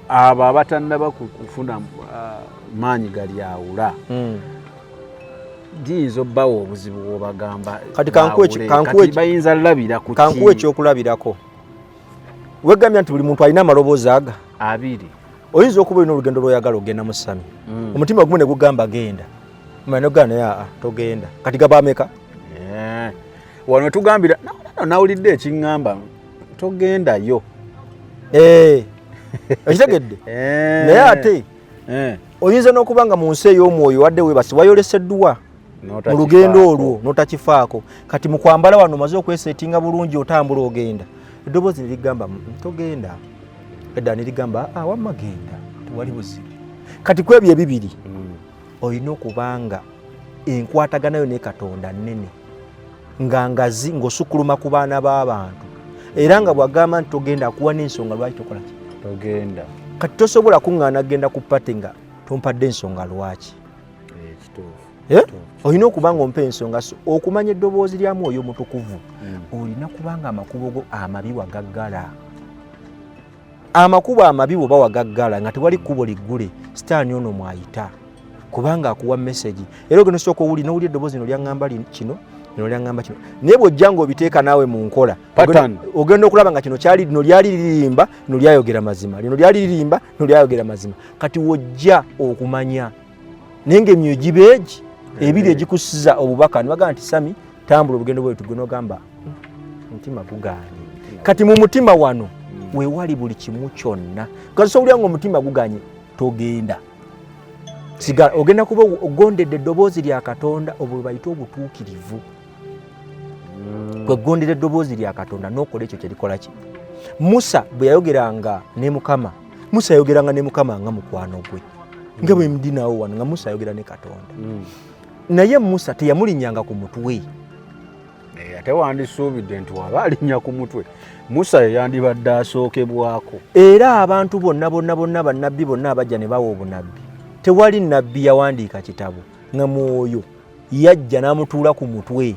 abo abatannaba kufuna maanyi galyawula, giyinza obbawa obuzibu bwobagamba. Kati bayinza labira ku kankuwa ekyokulabirako. Wegambya nti buli muntu alina amaloboozi aga abiri. Oyinza okuba olina olugendo lwoyagala ogenda mu Sami, omutima gumu ne gugamba genda, nogamba naye aa togenda. Kati gaba ameka? Wano tugambira nawulidde ekiŋŋamba togendayo. Okitegedde? Naye ate oyinza n'okuba nga mu nsi ey'omwoyo wadde weebase wayoleseddwa mu lugendo olwo n'otakifaako. Kati mu kwambala wano omaze okwesetinga bulungi, otambula ogenda, eddoboozi ne ligamba togenda, edda ne ligamba wamma genda, tewali buzibu. Kati ku ebyo ebibiri Olina okubanga enkwatagana yo ne Katonda nnene nga ngazi, ng'osukkuluma ku baana b'abantu, era nga bw'agamba nti togenda, akuwa n'ensonga lwaki tokola ki? Togenda. Kati tosobola kuŋŋaana kugenda ku party nga tompadde ensonga lwaki. Kituufu. Eh? Olina okuba nga ompa ensonga. So okumanya eddoboozi lya Mwoyo Mutukuvu, olina kubanga amakubo go amabi wagaggala. Amakubo amabi bw'oba wagaggala nga tewali kkubo liggule, sitaani ono mwayita, kubanga akuwa message, era ogenda osooka owuli nowuli eddoboozi lino lyaŋŋamba kino, lino lyaŋŋamba kino, naye bw'ojja ng'obiteeka naawe mu nkola, Pattern. ogenda okulaba nga kino kyali, lino lyali lirimba, lino lyayogera mazima, lino lyali lirimba, lino lyayogera mazima. Kati wojja okumanya, naye ng'emyoyo giba egi ebiri egikusiza obubaka, ne bagamba nti, "Sami, tambula olugendo bwe tugwe," n'ogamba, "Mutima guganye." Kati mu mutima wano weewali buli kimu kyonna. Kati owulira nga omutima guganye, togenda, sigala. Ogenda kuba ogondedde eddoboozi lya Katonda, obwo bwe bayita obutuukirivu, kwegondera eddoboozi lya Katonda n'okola ekyo kyerikola ki. Musa bwe yayogeranga ne Mukama, Musa yayogeranga ne Mukama nga mukwano gwe, nga bwe ndi naawe wano, nga Musa ayogera ne Katonda, naye Musa teyamulinnyanga ku mutwe. Ate wandisuubidde nti waba alinnya ku mutwe, Musa ye yandibadde asookebwako. Era abantu bonna bonna bonna, bannabbi bonna abajja ne bawa obunabbi, tewali nabbi yawandiika kitabo nga Mwoyo yajja n'amutuula ku mutwe.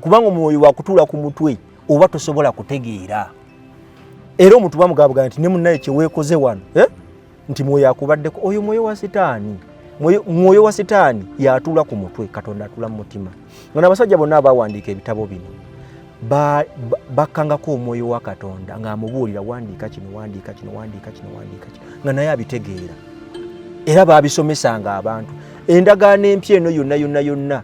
Kubanga omwoyo wakutuula ku mutwe oba tosobola kutegeera. Era omuntu bamugabugaa nti ne munnaye kyeweekoze wano, eh? Nti Mwoyo akubaddeko. Oyo mwoyo wa sitaani. Mwoyo wa sitaani yatuula ku mutwe, Katonda atuula mu mutima. Nga n'abasajja bonna abawandiika ebitabo bino bakkangako omwoyo wa Katonda ng'amubuulira, "Wandiika kino, wandiika kino, wandiika kino, wandiika kino," nga naye abitegeera, era babisomesanga abantu. Endagaano empya eno yonna yonna yonna,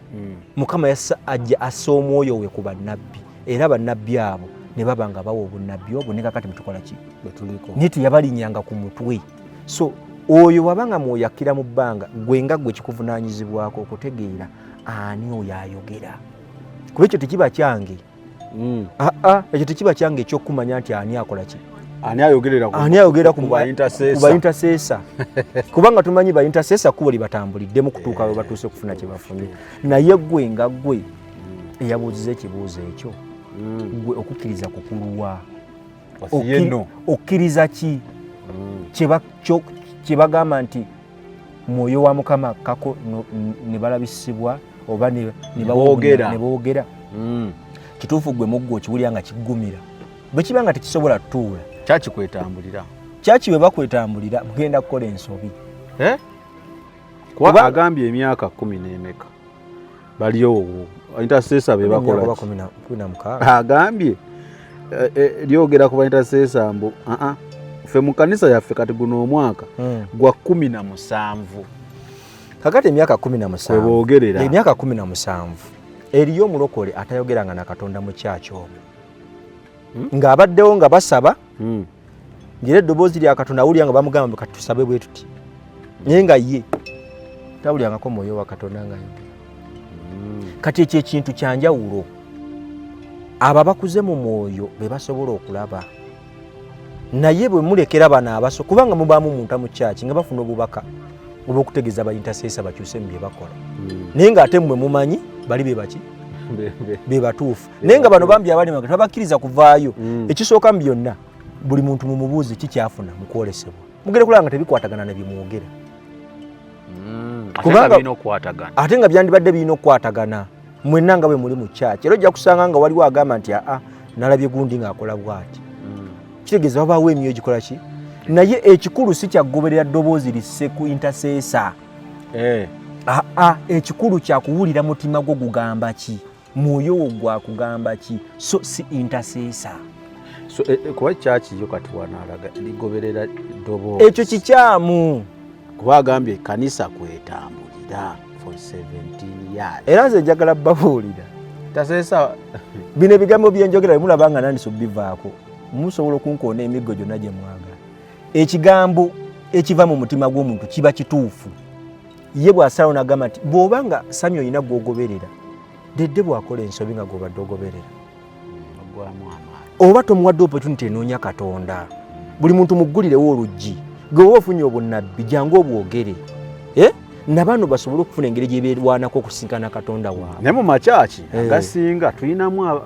Mukama yassa ajja assa omwoyo we ku bannabbi, era bannabbi abo ne baba nga bawa obunnabbi obwo, ne kakati mutukola ki? Bwetuliko. Naye teyabalinnyanga ku mutwe. So oyo wabanga mwoyo akkira mu bbanga, gwe nga gwe kikuvunaanyizibwako okutegeera ani oyo ayogera, kuba ekyo tekiba kyange. Aa, ekyo tekiba kyange ekyokumanya nti ani akola ki. Ani ayogerera Ani ayogera ku ba intercessor. Ku ba intercessor, kubanga tumanyi ba intercessor kkubo libatambuliddemu kutuuka we batuuse okufuna kye bafunye. Naye gwe nga gwe eyabuuziza ekibuuzo ekyo, gwe okukkiriza kukuluwa? Yeno. Okkiriza ki kye bagamba nti Mwoyo wa Mukama akkako ne balabisibwa oba ne boogera. Ne boogera? Kituufu, gwe muggwe okiwulira nga kiggumira, bwe kiba nga tekisobola tutuula. Kyaki kwetambulira. Kyaki bwe bakwetambulira, mugenda kukola ensobi. Eh? Kuba agambye emyaka 10 n'emeka bali owo, intercessor be bakola Oba ki? 16. Agambye lyogera ku ba intercessor mbu aa, ffe mu kanisa yaffe kati guno omwaka gwa 17. Kakati emyaka 17, Weboogerera. Emyaka 17, eriyo omulokole atayogeranga na Katonda mu kyaki omwo, ng'abaddewo nga basaba, ngera eddoboozi lya Katonda awulira nga bamugamba mbu, "Kati tusabe bwe tuti," naye nga ye tawulyangako mwoyo wa Katonda nga ayogera. Kati ekyo ekintu kyanjawulo. Abo abakuze mu mwoyo be basobola okulaba. Naye bwe mulekera bano abaso, kubanga mubaamu munta mu kyaki nga bafuna obubaka obw'okutegeeza ba intercessor bakyuse mu bye bakola, naye ng'ate mmwe mumanyi bali be baki? Be batuufu. Naye nga bano bambi abali maga tebabakkiriza kuvaayo. Ekisooka mu byonna, buli muntu mumubuuze kikyafuna mu kwolesebwa, mugende kulaba nga tebikwatagana ne bimwogera. Ate nga birina okukwatagana. Ate nga byandibadde birina okukwatagana mwenna nga bwe muli mu kyaki. Era ojja kusanga nga waliwo agamba nti, "Aa, nalabye gundi ng'akola bw'ati." Kitegeeza wabaawo emyoyo gikola ki. Naye ekikulu si kyakugoberera ddoboozi lisse ku intercessor. Aa, ekikulu kyakuwulira mutima gwo gugamba ki, mwoyo wo gwakugamba ki, so si intercessor. So, kuba kyaki yo kati wano alaga ligoberera ddoboozi. Ekyo kikyamu. Kuba agambye ekkanisa kwetambulira for 17 years. Era nze njagala babuulira, taseesa. Bino ebigambo byenjogera bemulaba nga nandisa obivaako, musobola okunkoona emiggo gyonna gye mwagala. Ekigambo ekiva mu mutima gw'omuntu kiba kituufu. Ye bw'asalawo n'agamba nti bw'oba nga Sami olina gw'ogoberera, dedde bw'akola ensobi nga gw'obadde ogoberera, Ogwamu amaanyi. Oba tomuwadde opportunity enoonya Katonda. Buli muntu muggulirewo oluggi. Gwe oba ofunye obunnabbi, jangu obwogere. Eh? Nabano basobole okufuna engeri gye beerwanako okusinkana Katonda waabwe. Naye mu makyaki agasinga tulinamu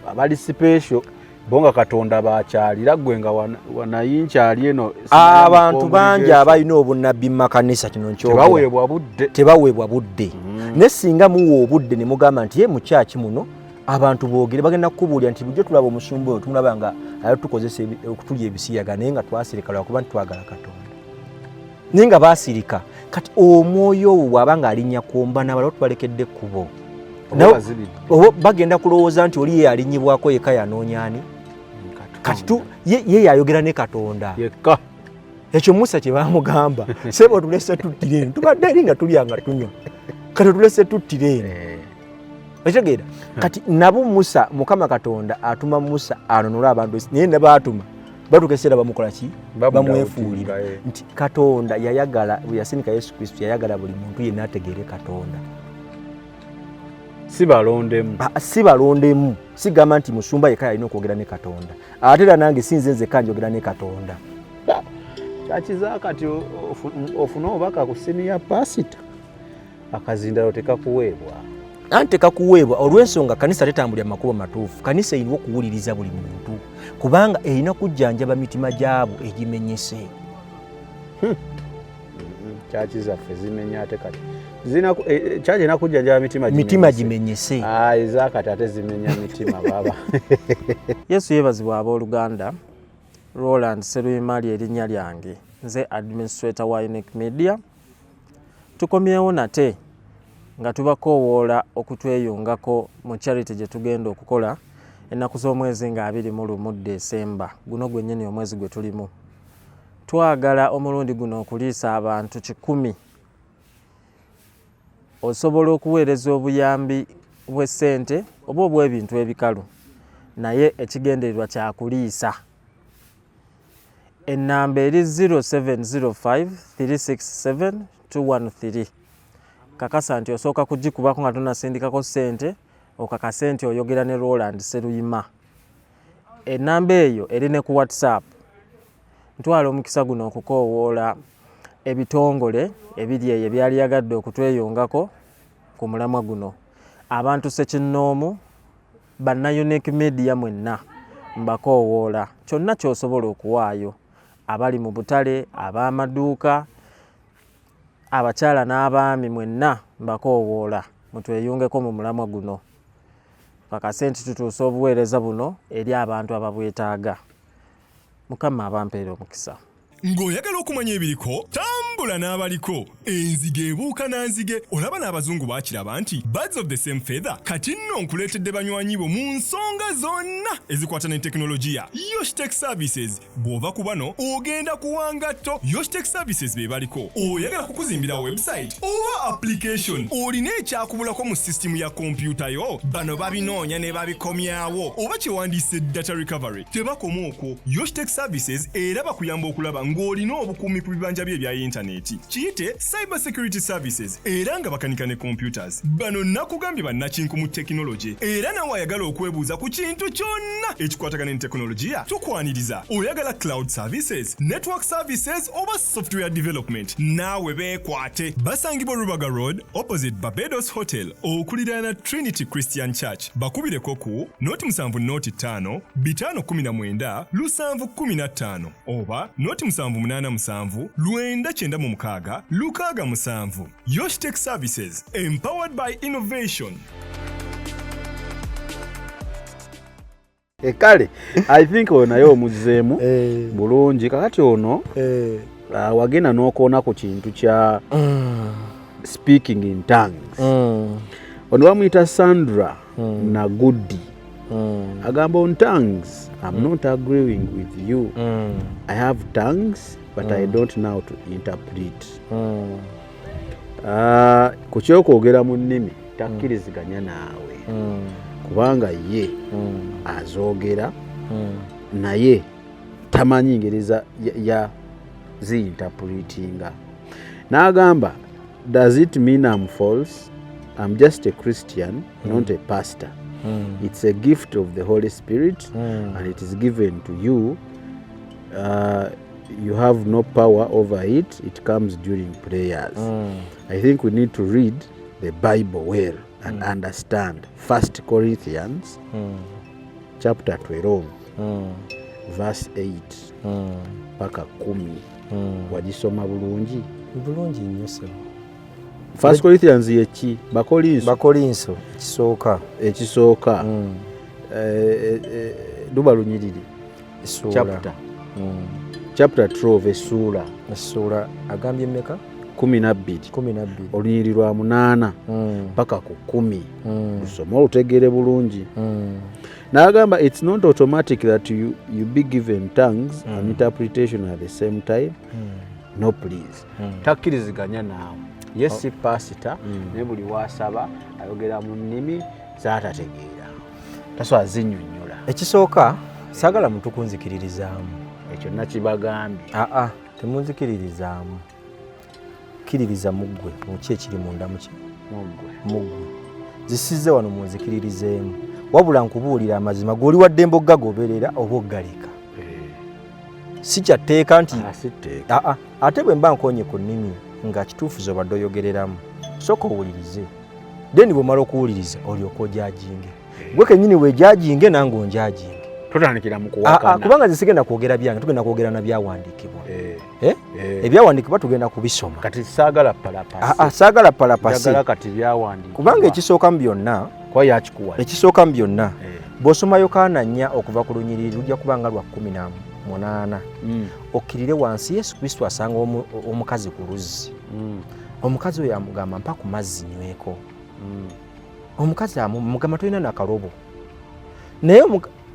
abali special bo nga Katonda bakyalira, ggwe nga wanayinkyali eno. Abantu bangi abalina obunnabbi mu makanisa, kino nkyogera. Tebaweebwa budde. Tebaweebwa budde. Naye singa muwa obudde ne mugamba nti ye mu kyaki muno abantu boogere, bagenda kukubuulira nti bulijjo tulaba omusumba oyo, tumulaba nga ali tukozesa okutulya ebisiyaga, naye nga twasirika lwakuba nti twagala Katonda, naye nga baasirika. Kati omwoyo ogwo bw'aba nga alinnya kwomba n'abalala, tubalekedde ekkubo, oba bagenda kulowooza nti oli ye alinnyibwako yekka yanoonya ani. Kati ye yayogera ne Katonda yekka. Ekyo Musa kye bamugamba, sebo tulese tuttire eno, tubadde eri nga tulya nga tunywa, kati tulese tuttire eno, okitegeera? Kati nabo Musa, Mukama Katonda atuma Musa anonole abantu, naye ne baatuma batuuka ekiseera bamukola ki? Bamwefuulira. Nti Katonda yayagala, bwe yasindika Yesu Kristo, yayagala buli muntu yenna ategeere Katonda. Si balondemu. Si balondemu. Sigamba nti musumba yekka yalina okwogera ne Katonda, ate era nange si nze nzekka njogera ne Katonda. Kyakiza kati ofune obubaka ku senior pastor, akazindalo tekakuweebwa. Anti tekakuweebwa olw'ensonga kanisa tetambulira mu makubo matuufu. Kanisa erina okuwuliriza buli muntu, kubanga erina kujjanjaba mitima gyabo egimenyese. Kyaki zaffe zimenya ate kati kyaki erina kujjanjaba mitima? Mitima gimenyese. Ezakati ate zimenya mitima baba. Yesu yeebazibwa, abooluganda. Roland Seruyimali erinnya lyange, nze administrator wa Unique Media. Tukomyewo nate nga tubakoowoola okutweyungako mu charity gye tugenda okukola ennaku z'omwezi nga 21 Desemba guno gwennyini, omwezi gwe tulimu. Twagala omulundi guno okuliisa abantu 100. Osobola okuweereza obuyambi bw'essente oba obw'ebintu ebikalu, naye ekigendererwa kya kuliisa. Ennamba eri 0705 367 213. Kakasa nti osooka kugikubako nga tonasindikako ssente, okakase nti oyogera ne Roland Seruyima. Ennamba eyo eri ne ku WhatsApp. Ntwala omukisa guno okukoowoola ebitongole ebiri eyo ebyaliyagadde okutweyungako ku mulamwa guno. Abantu ssekinnoomu, banna Unique Media mwenna mbakoowoola, kyonna ky'osobola okuwaayo, abali mu butale, ab'amaduuka, abakyala n'abaami, mwenna mbakoowoola mutweyungeko mu mulamwa guno, kakase nti tutuusa obuweereza buno eri abantu ababwetaaga. Mukama abampeera omukisa. Ng'oyagala okumanya ebiriko, tambula n'abaliko. Enzige ebuuka na nzige, olaba n'abazungu baakiraba nti birds of the same feather. Kati nno nkuleetedde banywanyi bo mu nsonga zonna ezikwata ne tekinologiya, Yoshtech Services. Bw'ova ku bano ogenda kuwa ngatto. Yoshtech Services be baliko. Oyagala kukuzimbira website oba application? Olina ekyakubulako mu sisitimu ya kompyuta yo? Bano babinoonya ne babikomyawo, oba kyewandiise data recovery. Tebakoma okwo, Yoshtech Services era bakuyamba okulaba ng'olina obukuumi ku bibanja byo ebya yintaneeti, kiyite cyber security services, era nga bakanika ne computers. Bano nakugambye bannakinku mu tekinologye, era nawe ayagala okwebuuza ku kintu kyonna ekikwatagana ne tekinologiya, tukwaniriza. Oyagala cloud services, network services oba software development, naawe beekwate. Basangibwa Rubaga Road, opposite Barbados Hotel, okuliraana Trinity Christian Church. Bakubireko ku 0 7 0 5 5 19 7 15 oba 0 7 8 7 9 96 67. Yoshtech Services, empowered by innovation. Kale I think oyo naye omuzzeemu bulungi. Kakati ono wagenda n'okoona ku kintu kya speaking in tongues. Ono bamuyita Sandra Nagudi. Agamba, "On tongues, I'm not agreeing with you. I have tongues, but I don't know how to interpret." Ku kyokwogera mu nnimi takkiriziganya naawe, kubanga ye azoogera naye tamanyi ngeri ya zi-interpretinga. N'agamba, "Does it mean I'm false? I'm just a Christian, not a pastor. It's a gift of the Holy Spirit and it is given to you." You have no power over it, it comes during prayers. I think we need to read the Bible well and understand 1 Corinthians chapter 12 verse 8 paka 10. Wagisoma bulungi? Bulungi nnyo, sebo. 1 Corinthians yeki? Bakolinso. Bakolinso ekisooka. Ekisooka. Luba lunyiriri? Essuula. Chapter. Chapter 12, essuula. Essuula agambye mmeka? 12. 12. Olunyiriri lwa 8 paka ku 10. Lusome olutegeere bulungi. N'agamba, "It's not automatic that you be given tongues and interpretation at the same time." No, please. Takkiriziganya naawe. Ye si pasita, naye buli wasaba ayogera mu nnimi zaatategeera, tasobola zinnyonnyola. Ekisooka, saagala muntu kunzikiririzaamu. Ekyo nakibagambye. Aa, temunzikiririzaamu. Kkiririza mu ggwe, muki ekiri munda muki? Muggwe. Muggwe. Zisize wano munzikiririzeemu, wabula nkubuulira amazima g'oli waddembe oggagoberera oba oggaleka. Si kyatteeka nti Si tteeka. Aa, ate bwe mba nkonye ku nnimi nga kituufu z'obadde oyogereramu, sooka owulirize, then bw'omala okuwuliriza olyoka ojudginge. Gwe kennyini weejudginge, nange onjudginge. Totandikira mu Aa, kuwakana. Kubanga nze sigenda kwogera byange, tugenda kwogera na byawandiikibwa. Eh? Eh. Ebyawandiikibwa tugenda kubisoma. Kati saagala palapasi. Aa, saagala palapasi. Njagala kati byawandiikibwa. Kubanga ekisooka mu byonna, Kuba yakikuwa. ekisooka mu byonna, bw'osoma Yokaana 4 okuva ku lunyiriri lujja kuba nga lwa 18 okkirire wansi, Yesu Kristo asanga omukazi ku luzzi. Omukazi oyo amugamba, "Mpa ku mazzi nyweko." Omukazi amugamba, "Tolina nakalobo." Naye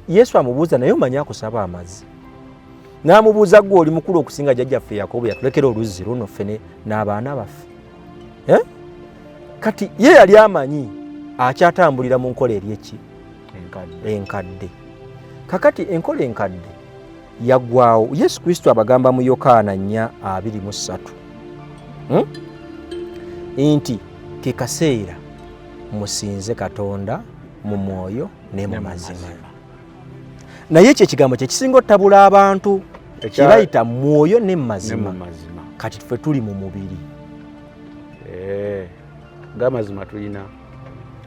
Yesu amubuuza, "Naye omanyi akusaba amazzi?" N'amubuuza, "Gwe oli mukulu okusinga jjajjaffe Yakobo yatulekera oluzzi luno ffe n'abaana baffe?" Eh? Kati ye yali amanyi akyatambulira mu nkola eri eki? Enkadde. Enkadde. Kakati enkola enkadde yaggwawo. Yesu Kristo abagamba mu Yokaana 4:23, Nti ke kaseera musinze Katonda mu mwoyo ne mu Ne mu mazima. mazima. Naye ekyo ekigambo kyekisinga otabula abantu, kyebayita mwoyo ne mu Ne mu mazima. mazima. Kati ffe tuli mu mubiri. Eh, ng'amazima tulina.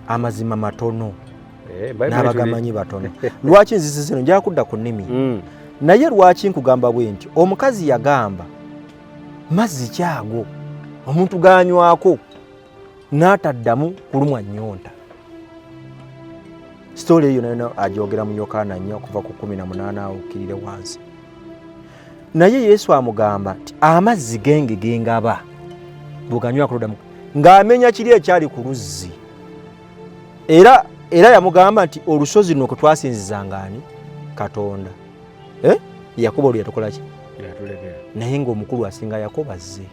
Amazima matono. Bayibuli. N'abagamanyi batono. Lwaki nzisi zino? Njala kudda ku nnimi. Naye lwaki nkugamba bwe ntyo? Omukazi yagamba, "Mazzi kyago omuntu ganywako n'ataddamu kulumwa nnyonta?" Story eyo nayona agyogera mu Yokaana 4 okuva ku 18 awo okkirire wansi. Naye Yesu amugamba nti, "Amazzi genge gengaba bw'oganywako loddamu," ng'amenya kiri ekyali ku luzzi. Era yamugamba nti, "Olusozi luno kwe twasinzizanga ani? Katonda. Eh? Yakobo olwo yatukola ki?" Yatulekera. Naye ng'omukulu asinga Yakobo azze.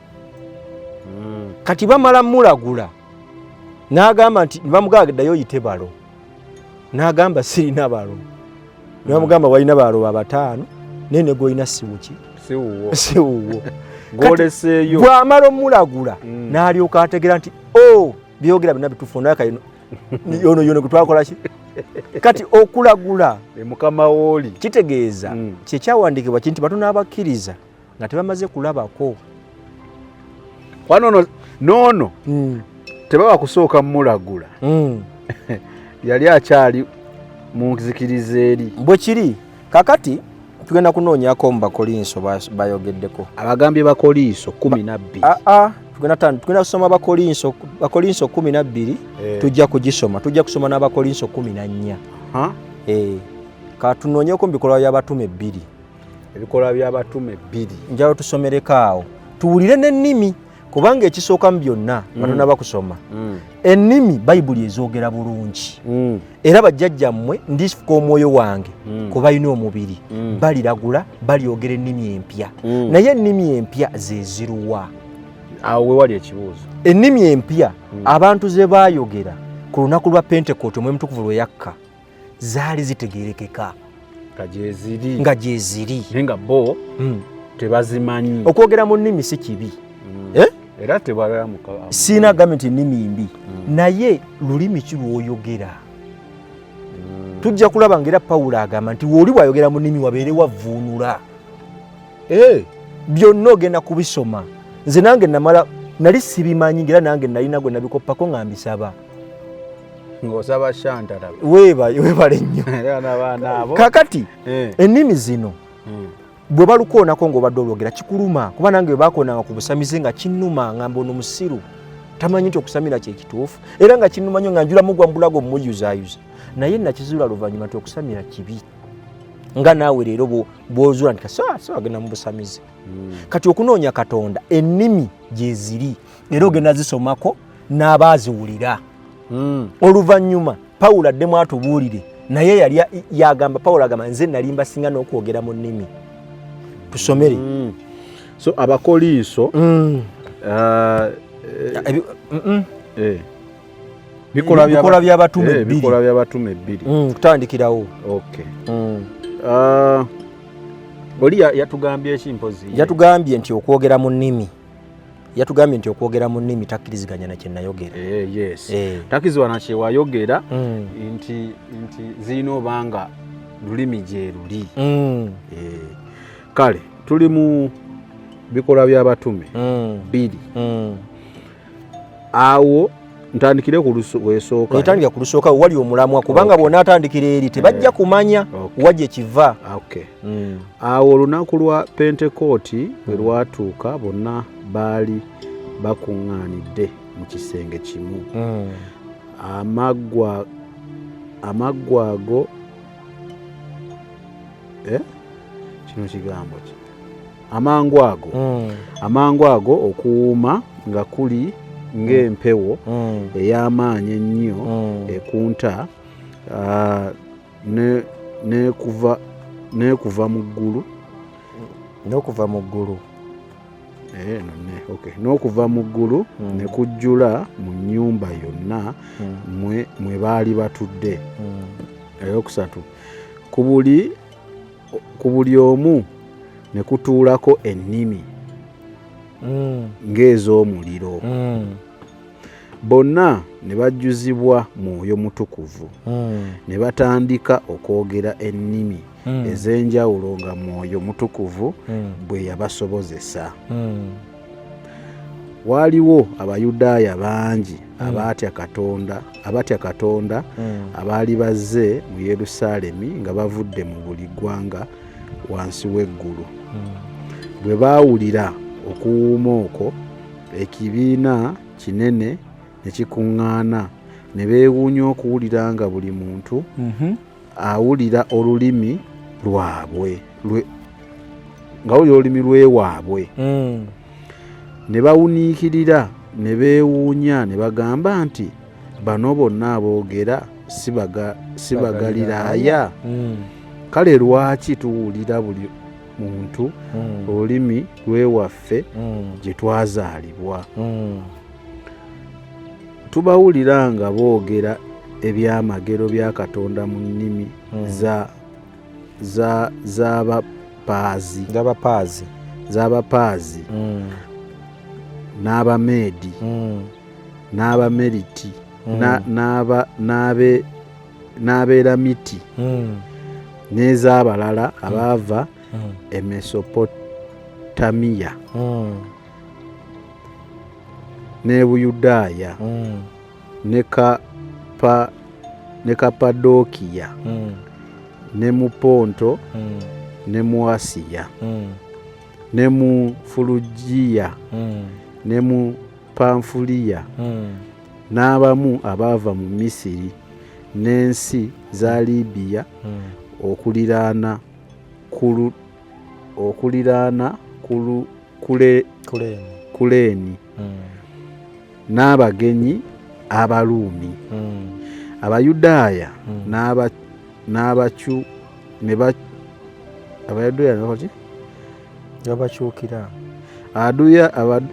Kati bamala mulagula, n'agamba nti, bamugamba, "Ddayo oyite balo." N'agamba, "Sirina balo." Nebamugamba, "Walina balo abataano, naye ne gwolina siwuki?" Si wuwo. Si wuwo. Gwoleseeyo. Bw'amala omulagula, n'alyoka ategera nti, o byogera byonna bituufu, onakaino yono yono gwe twakola ki? Kati okulagula E mukama wooli. kitegeeza kyekyawandiikibwa ki nti batono abakkiriza nga tebamaze kulabako. Kwa nono noono tebaba kusooka mulagula. Yali akyali mu nzikiriza eri. Bwe kiri. Kakati tugenda kunoonyako mu Bakolinso bayogeddeko. Abagambye Bakoliiso 12. Aa, tugenda kusoma Bakolinso 12. Tujja kugisoma, tujja kusoma n'Abakolinso 14. Ha? Eh, katunoonyeko mu Bikolwa by'Abatume 2. Ebikolwa by'Abatume 2. Njala tusomereko awo tuwulire n'ennimi, kubanga ekisooka mu byonna nga tonaba kusoma, ennimi Bayibuli ezoogera bulungi. Era bajjajjammwe, ndifuka omwoyo wange ku balina omubiri, baliragula, balyogera ennimi empya. Naye ennimi empya ze ziruwa? Awo we wali ekibuuzo. Ennimi empya abantu ze baayogera ku lunaku lwa Pentekooti, Omwoyo Mutukuvu lwe yakka, zaali zitegerekeka. Nga gyeziri. Nga gyeziri. Naye nga bo tebazimanyi. Okwogera mu nnimi si kibi. Eh? Era tebalamuka. Siina agambye nti ennimi mbi, naye lulimi ki lw'oyogera? Tujja kulaba ngaera Pawulo agamba nti wooli bw'ayogera mu nnimi wabeere wavvuunula. Eh, Byonna ogenda kubisoma. Nze nange namala nali sibimanyi, era nange nalina gwe nabikoppako nga mbisaba. Ng'osaba shantaraba. Weebale nnyo. Era n'abaana abo. Kakati ennimi zino bwe balukoonako ng'obadde olwogera kikuluma, kuba nange bwe bakoonanga ku busamize nga kinnuma, ngamba ono musiru tamanyi nti okusamira kye kituufu, era nga kinnuma nnyo nga njula mugwa mu bulago mumuyuzaayuza. Naye nakizuula luvannyuma nti okusamira kibi, nga naawe leero bw'ozuula nti sawa agenda mu busamize. Kati okunoonya Katonda ennimi gye ziri, era ogenda zisomako n'abaaziwulira. Oluvannyuma Pawulo addemu atubuulire, naye yali yagamba, Pawulo agamba nze nali mbasinga n'okwogera mu nnimi. Tusomere. So Abakolinso Bikolwa by'Abatume bbiri. Bikolwa by'Abatume 2. Kutandikirawo. Okay. Oli yatugambye ki mpozi? Yatugambye nti okwogera mu nnimi. Yatugambye nti okwogera mu nnimi takkiriziganya na kye nayogera. Yes. Takkiriziganya na kye wayogera, nti zirina obanga lulimi gye luli. Kale tuli mu bikolwa by'Abatume 2. Awo ntandikire ku lwesooka. Ntandikira ku lusooka wali omulamwa, kubanga bw'onaatandikira eri tebajja kumanya wa gye kiva. Awo olunaku lwa Pentekooti bwe lwatuuka, bonna baali bakuŋŋaanidde mu kisenge kimu. Amaggwago kino kigambo ki? Amangu ago. Amangu ago okuwuuma nga kuli ng'empewo ey'amaanyi ennyo ekunta n'ekuva mu ggulu. N'okuva mu ggulu. N'okuva mu ggulu ne kujjula mu nnyumba yonna mwe baali batudde. Eyokusatu, ku buli omu ne kutuulako ennimi ng'ez'omuliro. Bonna ne bajjuzibwa Mwoyo Mutukuvu, ne batandika okwogera ennimi ez'enjawulo nga Mwoyo Mutukuvu bwe yabasobozesa. Waaliwo Abayudaaya bangi abatya Katonda abaali bazze mu Yerusaalemi nga bavudde mu buli ggwanga wansi w'eggulu. Bwe baawulira okuwuuma okwo, ekibiina kinene ne kikuŋŋaana, ne beewuunya okuwulira nga buli muntu awulira olulimi lwabwe, ng'awulira olulimi lw'ewaabwe. Ne bawuniikirira ne beewuunya ne bagamba nti bano bonna aboogera si Bagaliraaya? Kale lwaki tuwulira buli muntu olulimi lw'ewaffe gye twazaalibwa? Tubawulira nga boogera ebyamagero bya Katonda mu nnimi z'Abapaazi n'Abameedi n'Abameriti n'Abeeramiti n'ez'abalala abaava e Mesopotamiya n'e Buyudaaya ne Kapadokiya ne mu Ponto ne mu Asiya ne mu Fulugiya ne mu Panfuliya n'abamu abaava mu Misiri n'ensi za Libiya okuliraana Kuleeni n'abagenyi Abaruumi, Abayudaaya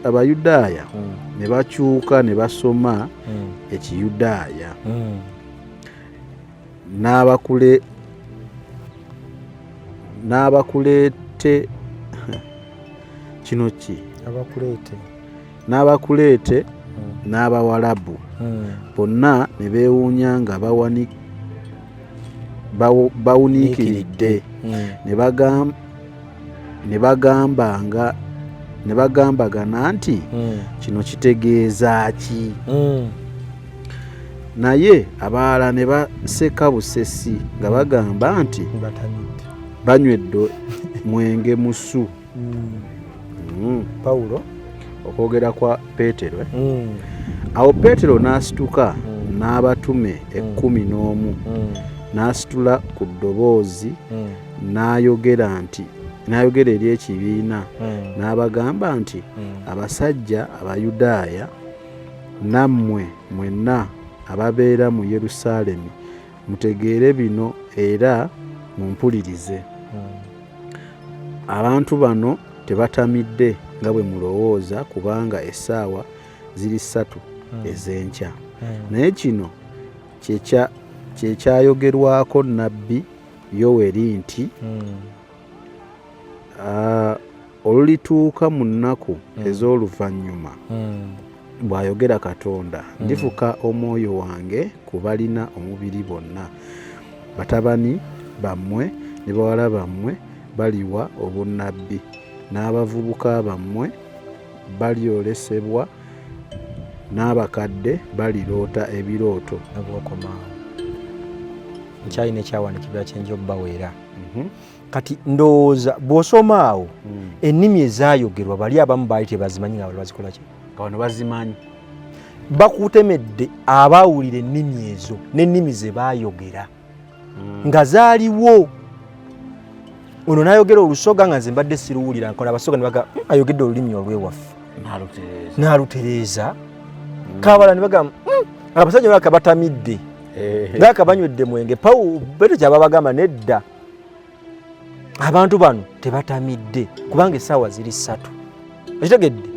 Abayudaaya ne bakyuka ne basoma Ekiyudaaya n'abakuleete kino ki? N'abakuleete n'Abawalabu bonna ne beewuunya nga bawuniikiridde ne Ne bagambagana nti, "Kino kitegeeza ki?" Naye abalala ne baseka busesi nga bagamba nti, "Batamidde." "Banywedde mwenge musu." Pawulo. Okwogera kwa Peetero, eh? Awo Peetero n'asituka n'abatume 11, n'asitula ku ddoboozi n'ayogera nti, n'ayogera eri ekibiina n'abagamba nti, "Abasajja Abayudaaya, nammwe mwenna ababeera mu Yerusaalemi, mutegeere bino era mumpulirize. Abantu bano tebatamidde nga bwe mulowooza, kubanga essaawa ziri 3 ez'enkya. Naye kino kye kyayogerwako nnabbi Yoweri nti, 'Olulituuka mu nnaku ez'oluvannyuma, bw'ayogera Katonda, ndifuka omwoyo wange ku balina omubiri bonna. Batabani bammwe ne bawala bammwe baliwa obunnabbi, n'abavubuka bammwe balyolesebwa, n'abakadde baliroota ebirooto.'" Nabwokomaawo, nkyalina ekyawandiikibwa kyenja obbaweera. Kati ndowooza bw'osoma awo, ennimi ezaayogerwa bali abamu baali tebazimanyi, nga bali bazikola ki? Nga bano bazimanyi. Bakutemedde abaawulira ennimi ezo n'ennimi ze baayogera nga zaaliwo. Ono n'ayogera Olusoga nga nze mbadde siruwulira, nkola Abasoga ne baga, ayogedde olulimi olwewaffe." N'alutereeza. N'alutereeza. Kabala ne bagamba, abasajja baka batamidde, ngaaka banywedde mwenge." Pawulo, Petero kyaba bagamba, "Nedda, abantu bano tebatamidde, kubanga essaawa ziri 3." Okitegedde?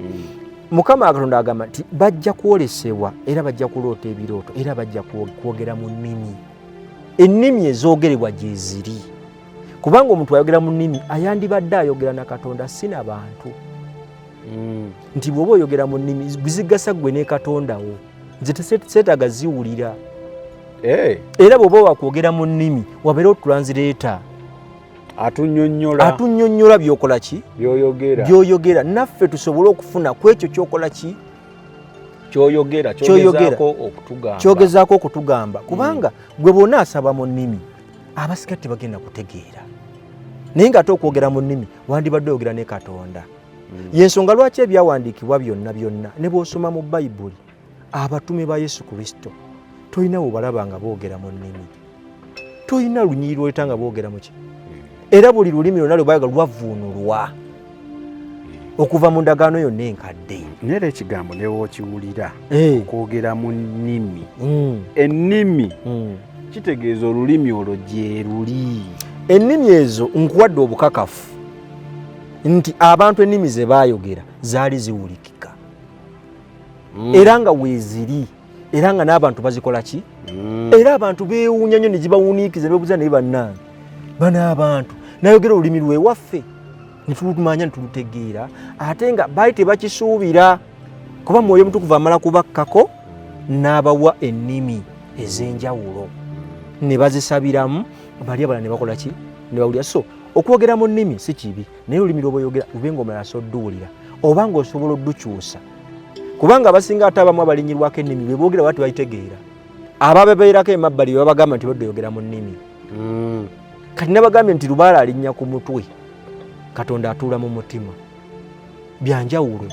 Mukama Katonda agamba nti bajja kwolesebwa, era bajja kuloota ebirooto, era bajja kwogera mu nnimi. Ennimi ezoogerebwa gye ziri, kubanga omuntu ayogera mu nnimi ayandibadde ayogera na Katonda, si na bantu. Nti bw'oba oyogera mu nnimi, zigasa ggwe ne Katonda wo. Nze seetaaga ziwulira. Era bw'oba wakwogera mu nnimi, wabeerewo translator. Atunnyonnyola. Atunnyonnyola by'okola ki? By'oyogera. By'oyogera, naffe tusobole okufuna ku ekyo ky'okola ki? Ky'oyogera. Ky'oyogera. Kyogezaako okutugamba. Kyogezaako okutugamba, kubanga gwe bwonna asaba mu nnimi, abasigadde tebagenda kutegeera. Naye ng'ate okwogera mu nnimi wandibadde oyogera ne Katonda. Yensonga lwaki ebyawandiikibwa byonna byonna, ne bw'osoma mu Bayibuli, abatume ba Yesu Kristo tolina bwebalaba nga boogera mu nnimi, tolina lunyiri lwoleta nga boogera muki. Era buli lulimi lwonna lwe bayaga lwavuunulwa okuva mu ndagaano yonna enkadde. Naye era ekigambo newookiwulira, okwogera mu nnimi, ennimi kitegeeza olulimi olwo gyeruli. Ennimi ezo nkuwadde obukakafu nti abantu ennimi ze baayogera zaali ziwulikika, era nga weeziri, era nga n'abantu bazikola ki? Era abantu beewuunya nnyo, ne gibawuniikiza, ne beebuuza, "Naye bannange, bano abantu nayogera olulimi lwewaffe ne tulumanya ne tulutegeera," ate nga baali tebakisuubira, kuba Mwoyo Mutukuvu amala kubakkako n'abawa ennimi ez'enjawulo ne bazisabiramu bali abalala ne bakola ki? Ne bawulira. So okwogera mu nnimi si kibi, naye olulimi lwoba oyogera lube nga omulala asobola odduwulira oba ng'osobola oddukyusa, kubanga abasinga ate abamu abalinyirwako ennimi bwe boogera baba tebabitegeera. Ababebeerako emabbali bwe babagamba nti badde oyogera mu nnimi. Kati nabagambye nti lubaala alinnya ku mutwe, Katonda atuula mu mutima. Byanjawulo.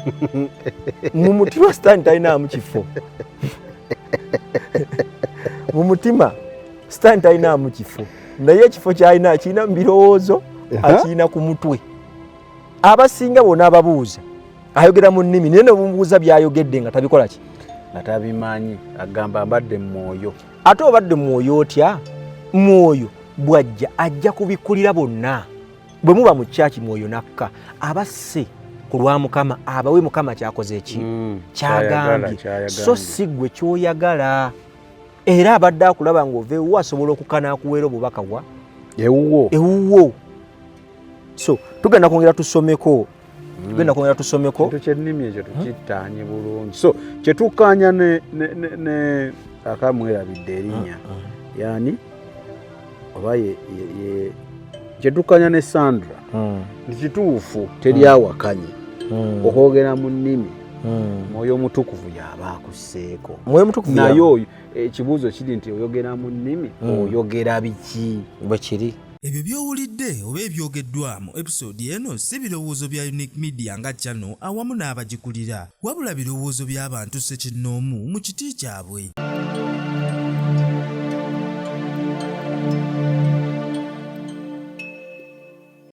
Mu mutima Sitaani talinaamu kifo. Mu mutima Sitaani talinaamu kifo, naye ekifo kyalina akirina mu birowoozo, akirina ku mutwe. Abasinga bonna ababuuza ayogera mu nnimi, naye nobubuuza byayogedde nga tabikola ki? Nga tabimanyi, agamba mbadde mu mwoyo. Ate obadde mwoyo otya? Mwoyo bwajja ajja kubikkulira bonna. Bwe muba mu kyaki, mwoyo nakka abasse ku lwa Mukama, abawe Mukama kyakoze eki? Kyagambye. Kyayagala. So si ggwe kyoyagala. Era abadde akulaba ng'ova ewuwo, asobola okukana akuweera obubaka wa ewuwo. Ewuwo. So tugenda kwongera tusomeko, tugenda kwongera tusomeko. Kintu kyennimi ekyo tukittaanye bulungi. So kyetukkaanya ne akamwerabidde erinnya, yani oba ye Kyetukkanya ne Sandra nti kituufu, teri awakanye okwogera mu nnimi, Mwoyo Omutukuvu yaba akusseeko. Mwoyo Mutukuvu. Naye oyo ekibuuzo kiri nti oyogera mu nnimi, oyogera biki? Bwe kiri. Ebyo by'owulidde oba ebyogeddwa mu episode eno si birowoozo bya Unique Media nga channel awamu n'abagikulira, wabula birowoozo by'abantu ssekinnoomu mu kiti kyabwe.